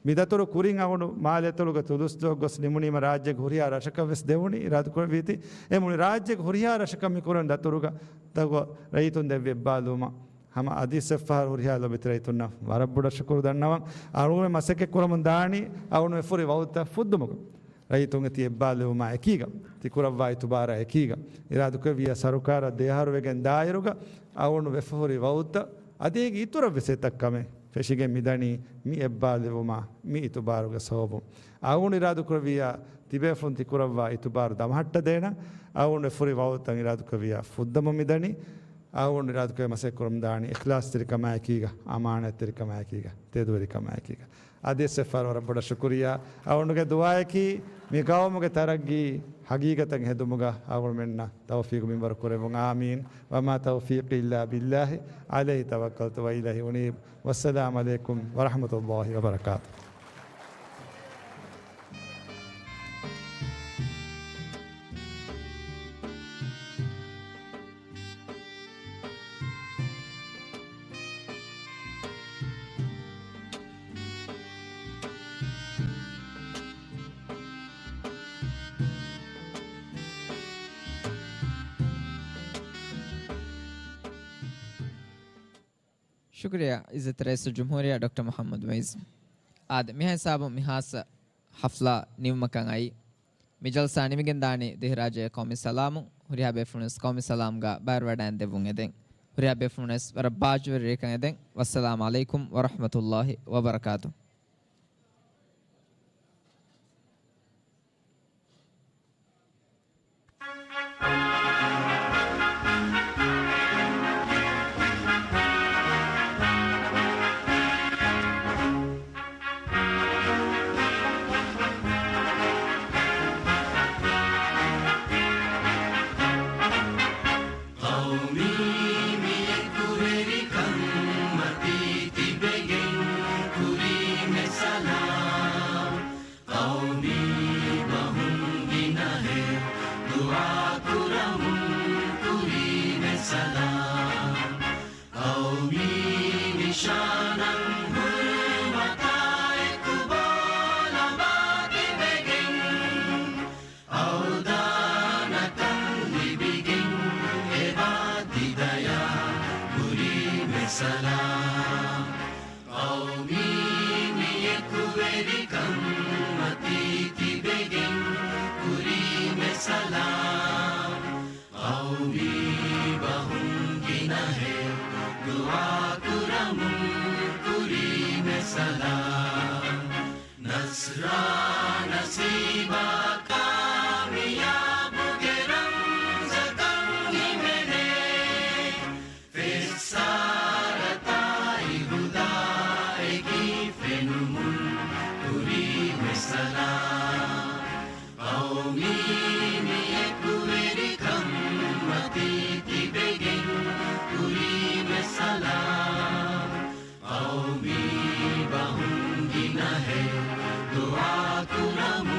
މި ދަތުރު ކުރިން އަޅުގަނޑު މާލެ އަތޮޅުގެ ތުލުސް ދުވަހު ގޮސް ނިމުނީމަ ރާއްޖޭގެ ހުރިހާ ރަށަކަށް ވެސް ދެވުނީ އިރާދަކުރެއްވީތީ. އެ މުޅި ރާއްޖޭގެ ހުރިހާ ރަށަކަށް މި ކުރަން ދަތުރުގަ ތަގު ރައްޔިތުން ދެއްވި އެއްބާލުމަށް ހަމަ އަދި އެއްފަހަރު ހުރިހާ ލޯބިތި ރައްޔިތުންނަށް ވަރަށް ބޮޑަށް ޝުކުރު ދަންނަވަން. އަޅުގަނޑު މަސައްކަތް ކުރަމުން ދާނީ އަޅުގަނޑު ފުރި ވައުތައް ފުއްދުމުގަ. ރައްޔިތުންގެ ތި އެއްބާލެވުމާ އެކީގަ، ތި ކުރައްވާ އިތުބާރާ އެކީގަ، އިރާދަކުރެއްވިޔާ ސަރުކާރަށް ދެއަހަރު ވެގެން ދާއިރުގަ އަޅުގަނޑު ވެފަ ހުރި ވައުތައް އަދި އޭގެ އިތުރަށް ވެސް އެތައް ކަމެއް ފެށިގެން މިދަނީ މި އެއްބާލެވުމާ މި އިތުބާރުގެ ސަބަބުން. އަޅުގަނޑު އިރާދަކުރެއްވިޔާ ތިބޭފުޅުން ތި ކުރައްވާ އިތުބާރު ދަމަހައްޓަދޭނަން. އަޅުގަނޑު ވެފަ ހުރި ވައުތައް އިރާދަކުރެއްވިޔާ ފުއްދަމުން މިދަނީ. އަޅުގަނޑު އިރާދަކުރެއްވިޔާ މަސައްކަތް ކުރަމުން ދާނީ އިޚްލާޞްތެރިކަމާއެކީގަ، އަމާނާތްތެރިކަމާއެކީގަ، ތެދުވެރިކަމާއެކީގަ. އަދި އެއްފަހަރު ވަރަށް ބޮޑަށް ޝުކުރިއްޔާ. އަޅުގަނޑުގެ ދުޢާއަކީ މި ޤައުމުގެ ތަރައްޤީ ޙަޤީޤަތަށް ހެދުމުގަ އަޅުގަނޑުމެންނަށް ތައުފީޤު މިންވަރު ކުރެއްވުން. އާމީން. وما توفيقي إلا بالله، عليه توكلت وإليه أنيب. والسلام عليكم ورحمة الله وبركاته. ޝުކުރިއްޔާ ޢިއްޒަތް ރައީސުލްޖުމްހޫރިއްޔާ ޑޮކްޓަރ މުޙައްމަދު މުޢިއްޒު. އާދެ، މިހާ ހިސާބުން މި ޚާއްޞަ ޙަފްލާ ނިމުމަކަށް އައީ. މި ޖަލްސާ ނިމިގެންދާނީ ދިވެހިރާއްޖޭގެ ޤައުމީ ސަލާމުން. ހުރިހާ ބޭފުޅުންވެސް ޤައުމީ ސަލާމްގަ ބައިވެރިވަޑައިގެން ދެއްވުން އެދެން. ހުރިހާ ބޭފުޅުންވެސް ވަރަށް ބާއްޖަވެރި ރެއެއްކަން އެދެން. ވައްސަލާމް ޢަލައިކުމް ވަރަޙްމަތުﷲި ވަބަރަކާތުހު. ޤައުމީ މި އެކުވެރިކަން މަތީ ތިބެގެން ކުރީމެ ސަލާމް. ޤައުމީ ބަހުން ގިނަހެއް ދުޢާ ކުރަމުން ކުރީމެ ސަލާމް. ޤައުމީ ނިޝާނަށް ހުރުމަތާ އެކުބޯ ލަނބާ ތިބެގެން، އަވްދާނަކަން ލިބިގެން އެބާ ތި ދަޔާ ކުރީމެ ސަލާމް. ޤައުމީ މި އެކުވެރިކަން މަތީ ތިބެގެން ކުރީމެ ސަލާމް. ޤައުމީ ބަހުން ގިނަހެއް ދުޢާ ކުރަމުން ކުރީމެ ސަލާމް. ނަޞްރާ ނަސީބާ ކާމިޔާބުގެ ރަމްޒަކަށް ހިމެނޭ. ފެއްސާރަތާއި ހުދާއެކީ ފެނުމުން ކުރީމެ ސަލާމް. ޤައުމީ މި އެކުވެރިކަން މަތީ ތިބެގެން ކުރީމެ ސަލާމް. ޤައުމީ ބަހުން ގިނަހެއް ދުޢާ ކުރަމުން